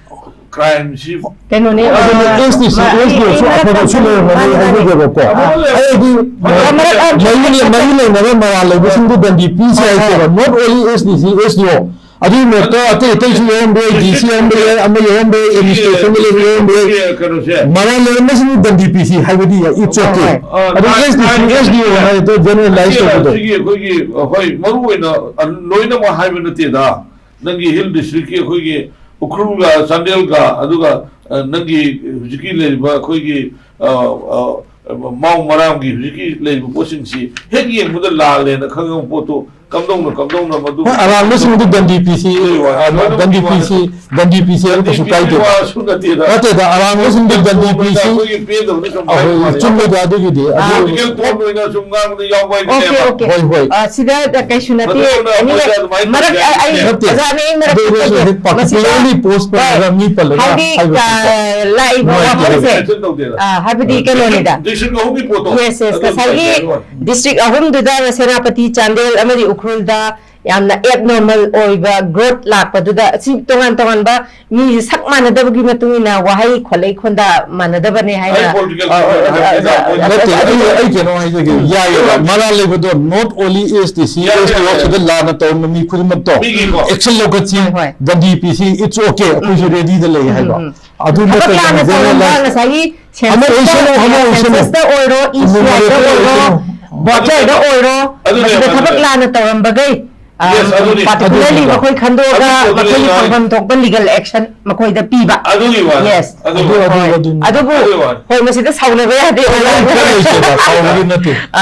ꯀ꯭ꯔꯥꯏꯝꯁꯤ ꯀꯩꯅꯣꯅꯦ, ꯑꯗꯨꯅ ꯑ, ꯑꯦꯁ ꯗꯤ ꯁꯤ, ꯃꯥ-, ꯑꯦꯁ ꯗꯤ ꯑꯣꯁꯨ ꯃꯥꯅꯦ, ꯑꯐꯕꯁꯨ ꯃꯥꯅꯦ, ꯂꯩꯔꯝꯒꯅꯤ ꯃꯥꯅꯦ, ꯃꯥꯅꯦ꯫ ꯍꯥꯏꯖꯒꯦꯕꯀꯣ꯫ ꯑꯐꯕ ꯂꯩ-, ꯑꯩꯗꯤ ꯑꯐꯕ ꯃꯔꯛ, ꯃꯔꯛ ꯃꯔꯤ ꯂꯩ-, ꯃꯔꯤ ꯂꯩꯅꯕ ꯃꯔꯥꯜ ꯂꯩꯕꯁꯤꯡꯗꯨ ꯗꯟꯗꯤ ꯄꯤꯁꯦ ꯍꯣꯏ, ꯍꯣꯏ꯫ ꯍꯥꯏꯁꯦꯕ꯫ Not only ꯑꯦꯁ ꯗꯤ ꯁꯤ, ꯑꯦꯁ ꯗꯤ ꯑꯣ꯫ ꯑꯗꯨꯒꯤ ꯃꯔꯛꯇ ꯑꯇꯩ ꯑꯇꯩꯁꯨ ꯌꯥꯎꯔꯝꯕ ꯌꯥꯏ, ꯗꯤ ꯁꯤ ꯌꯥꯎꯔꯝꯕ ꯌꯥꯏ, ꯑꯃ ꯌꯥꯎꯔꯝꯕ ꯌꯥꯏ, ꯑꯦꯗꯃꯤꯅꯤꯁꯇ꯭ꯔꯦꯁꯟꯗ ꯂꯩꯕ ꯌꯥꯎꯔꯝꯕ ꯌꯥꯏ꯫ ꯀꯩꯅꯣꯁꯦ, ꯃꯔꯥꯜ ꯂꯩꯔꯝꯕꯁꯤꯡ ꯗꯟꯗꯤ ꯄꯤꯁꯤ ꯍꯥꯏꯕꯗꯤ ꯌꯥꯏ, it's okay꯫ ꯍꯣꯏ꯫ ꯑꯗꯨ ꯑꯦꯁ ꯗꯤ ꯁꯤ, ꯑꯦꯁ ꯗꯤ ꯑꯣ ꯍꯥꯏꯗꯣ ꯖꯦꯅꯔꯦꯂꯥꯏꯁ ꯇꯧꯕꯗꯣ꯫ ꯁꯤꯒꯤ ꯑꯩꯈꯣꯏꯒꯤ, ꯍꯣꯏ, ꯃꯔꯨ ꯑꯣꯏꯅ, ꯑ, ꯂꯣꯏꯅꯃꯛ ꯍꯥꯏꯕ ꯅꯠꯇꯦꯗ꯫ ꯅꯪꯒꯤ ꯍꯤꯜ ꯗꯤꯁꯇ꯭ꯔꯤꯛꯀꯤ ꯑꯩꯈꯣꯏꯒꯤ ꯎꯈ꯭ꯔꯨꯜꯒ ꯆꯥꯟꯗꯦꯜꯒ, ꯑꯗꯨꯒ, ꯑ, ꯅꯪꯒꯤ ꯍꯧꯖꯤꯛꯀꯤ ꯂꯩꯔꯤꯕ ꯑꯩꯈꯣꯏꯒꯤ, ꯑ, ꯑ, ꯃꯥꯎ ꯃꯔꯥꯝꯒꯤ ꯍꯧꯖꯤꯛꯀꯤ ꯂꯩꯔꯤꯕ ꯄꯣꯠꯁꯤꯡꯁꯤ ꯍꯦꯛ ꯌꯦꯡꯕꯗ ꯂꯥꯜꯂꯦꯅ ꯈꯪꯉꯕ ꯄꯣꯠꯇꯨ ꯀꯝꯗꯧꯅ, ꯀꯝꯗꯧꯅ ꯃꯗꯨ ꯍꯣꯏ, ꯑꯔꯥꯟꯕꯁꯤꯡꯗꯨ ꯗꯟꯗꯤ ꯄꯤꯁꯤ, ꯂꯩ ꯋꯥ-, ꯑ, ꯃꯗꯨ ꯗꯟꯗꯤ ꯋꯥ-, ꯄꯤꯁꯤ, ꯗꯟꯗꯤ ꯄꯤꯁꯤ ꯍꯥꯏꯕ ꯀꯩꯁꯨ ꯀꯥꯏꯗꯦ꯫ ꯋꯥꯁꯨ ꯅꯠꯇꯦꯗ꯫ ꯅꯠꯇꯦꯗ, ꯑꯔꯥꯟꯕꯁꯤꯡꯗꯨ ꯗꯟꯗꯤ ꯄꯤꯁꯤ꯫ ꯑꯩꯈꯣꯏꯒꯤ ꯄꯦꯟꯗꯕꯅ ꯁꯨꯝ ꯍꯥꯏꯕ ꯑꯩꯈꯣꯏ ꯋꯥꯅꯤ꯫ ꯆꯨꯝꯃꯦꯗ ꯑꯗꯨꯒꯤꯗꯤ꯫ ꯑꯗꯨ ꯄꯣꯂꯤꯇꯤꯀꯦꯜ ꯇꯣꯟ ꯑꯣꯏꯅ ꯁꯨꯝ ꯉꯥꯡꯕꯗ ꯌꯥꯎꯕ ꯑꯣꯀꯦ, ꯍꯥꯏꯕꯅꯦꯕ꯫ ꯑꯣꯀꯦ꯫ ꯍꯣꯏ, ꯍꯣꯏ꯫ ꯑ, ꯁꯤꯗ ꯀꯩꯁꯨ ꯅꯠꯇꯦ꯫ ꯃꯗꯨꯅ ꯑꯅꯤꯃꯛ ꯃꯣꯏꯗ ꯑꯗꯨꯃꯥꯏꯅ ꯃꯔꯛ, ꯇꯧꯁꯦ ꯑꯩ, ꯑꯩ ꯍꯥꯏꯕꯅꯦ꯫ ꯅꯠꯇꯦ꯫ ꯑꯣꯖꯥꯅꯦ, ꯑꯩ ꯃꯔꯛ ꯑꯗꯨ ꯑꯣꯏꯔꯁꯨ ꯊꯠꯀꯦ꯫ ꯍꯦꯛ ꯃꯁꯤꯗ particularly post ꯍꯣꯏ꯫ ꯄꯜꯂꯒ ꯃꯤ ꯄꯜꯂꯒ ꯍꯥꯏꯗꯤ, ꯍꯥꯏꯕ ꯑ, ꯈꯣꯠꯄ ꯂꯥꯛꯏꯕ ꯅꯨꯡꯉꯥꯏꯇꯦ꯫ ꯋꯥꯐꯝꯁꯦ, ꯗꯤꯁꯇ꯭ꯔꯤꯛ ꯑꯍꯨꯝꯒꯤ ꯄꯣꯠꯇꯣ ꯌꯦꯁ, ꯌꯦꯁ, ꯑꯗꯨ ꯉꯁꯥꯏꯒꯤ ꯉꯁꯥꯏꯒꯤ ꯋꯥꯅꯤ꯫ ꯗꯤꯁꯇ꯭ꯔꯤꯛ ꯑꯍꯨꯝꯗꯨꯗ ꯁꯦꯅꯥꯄꯇꯤ, ꯆꯥꯟꯗꯦꯜ ꯑꯃꯗꯤ ꯎꯈ꯭ꯔꯨꯜꯗ ꯌꯥꯝꯅ ꯑꯦꯕꯅꯣꯔꯃꯦꯜ ꯑꯣꯏꯕ ꯒ꯭ꯔꯣꯠ ꯂꯥꯛꯄꯗꯨꯗ, ꯑꯁꯤ ꯇꯣꯉꯥꯟ ꯇꯣꯉꯥꯟꯕ ꯃꯤꯁꯦ ꯁꯛ ꯃꯥꯟꯅꯗꯕꯒꯤ ꯃꯇꯨꯡ ꯏꯟꯅ ꯋꯥꯍꯩ ꯈꯣꯜꯂꯩ ꯈꯣꯟꯗꯥ ꯃꯥꯟꯅꯗꯕꯅꯦ ꯍꯥꯏꯅ, ꯑꯩ ꯄꯣꯂꯤꯇꯤꯀꯦꯜ ꯑ, ꯄꯥꯔꯇꯤ ꯍꯥꯏꯕꯅꯤꯗ, ꯑ, ꯃꯣꯏ ꯅꯠꯇꯦ, ꯑꯩ, ꯑꯩ ꯀꯩꯅꯣ ꯍꯥꯏꯖꯒꯦ, ꯌꯥꯏꯌꯦꯕ, ꯃꯔꯥꯜ ꯂꯩꯕꯗꯣ, not only ꯑꯦꯁ ꯗꯤ ꯁꯤ, ꯌꯥꯏ, ꯑꯦꯁ ꯇꯤ ꯌꯥꯏ, ꯑꯣ ꯌꯥꯏ꯫ ꯁꯤꯗ ꯂꯥꯟꯅ ꯇꯧꯔꯝꯕ ꯃꯤ ꯈꯨꯗꯤꯡꯃꯛꯇꯣ, ꯃꯤꯒꯤꯀꯣ꯫ ꯑꯦꯛꯁꯟ ꯂꯧꯈꯠꯁꯤ, ꯍꯣꯏ, ꯍꯣꯏ꯫ ꯗꯟꯗꯤ ꯄꯤꯁꯤ, it's okay, ꯑꯩꯈꯣꯏꯁꯨ ꯎꯝ꯫ ꯔꯦꯗꯤꯗ ꯂꯩ ꯎꯝ, ꯍꯥꯏꯕ꯫ ꯎꯝ꯫ ꯑꯗꯨ ꯊꯕꯛ ꯅꯠꯇꯅ ꯂꯥꯟꯅ ꯍꯧꯖꯤꯛ ꯇꯧꯔꯝꯕ ꯂꯥꯏꯁ-, ꯉꯁꯥꯏꯒꯤ ꯑꯃ ꯁꯦꯟꯁꯁꯇ, ꯑꯣꯏꯁꯅꯨ, ꯑꯃ ꯑꯣꯏꯁꯅꯨ꯫ ꯁꯦꯟꯁꯁꯇ ꯑꯣꯏꯔꯣ, ꯏ ꯁꯤ ꯑꯥꯏꯗ ꯏꯃꯣꯔꯦꯜ ꯑꯣꯏꯔꯣ, ꯑꯣꯏꯁꯅꯨ꯫ ꯚꯣꯇꯔꯗ ꯑꯗꯨꯅꯦ, ꯑꯣꯏꯔꯣ, ꯑꯗꯨꯅꯦ, ꯃꯁꯤꯗ ꯊꯕꯛ ꯑꯗꯨꯅꯦ꯫ ꯂꯥꯟꯅ ꯇꯧꯔꯝꯕꯈꯩ, ꯑ, ꯌꯦꯁ, ꯑꯗꯨꯅꯤ꯫ ꯄꯥꯔꯇꯤꯀꯨꯂꯔꯂꯤ ꯑꯗꯨꯅꯤꯗꯣ꯫ ꯃꯈꯣꯏ ꯈꯟꯗꯣꯛꯑꯒ ꯑꯗꯨꯅꯤ, ꯑꯗꯨꯅꯤ, ꯃꯈꯣꯏꯒꯤ ꯑꯗꯨꯅꯤ꯫ ꯐꯪꯐꯝ ꯊꯣꯛꯄ ꯂꯤꯒꯜ ꯑꯦꯛꯁꯟ ꯃꯈꯣꯏꯗ ꯄꯤꯕ꯫ ꯑꯗꯨꯒꯤ ꯋꯥꯅꯤ, ꯌꯦꯁ꯫ ꯑꯗꯨꯒꯤ ꯑꯗꯨ, ꯋꯥꯅꯤ꯫ ꯑꯗꯨ, ꯍꯣꯏ꯫ ꯑꯗꯨꯅꯤ꯫ ꯑꯗꯨꯕꯨ, ꯑꯗꯨꯒꯤ ꯋꯥꯅꯤ꯫ ꯍꯣꯏ, ꯃꯁꯤꯗ ꯁꯥꯎꯅꯕ ꯌꯥꯗꯦ꯫ ꯀꯔꯤꯝꯇ ꯂꯩꯇꯦꯗ, ꯁꯥꯎꯕꯒꯤ ꯅꯠꯇꯦ꯫ ꯑꯥ,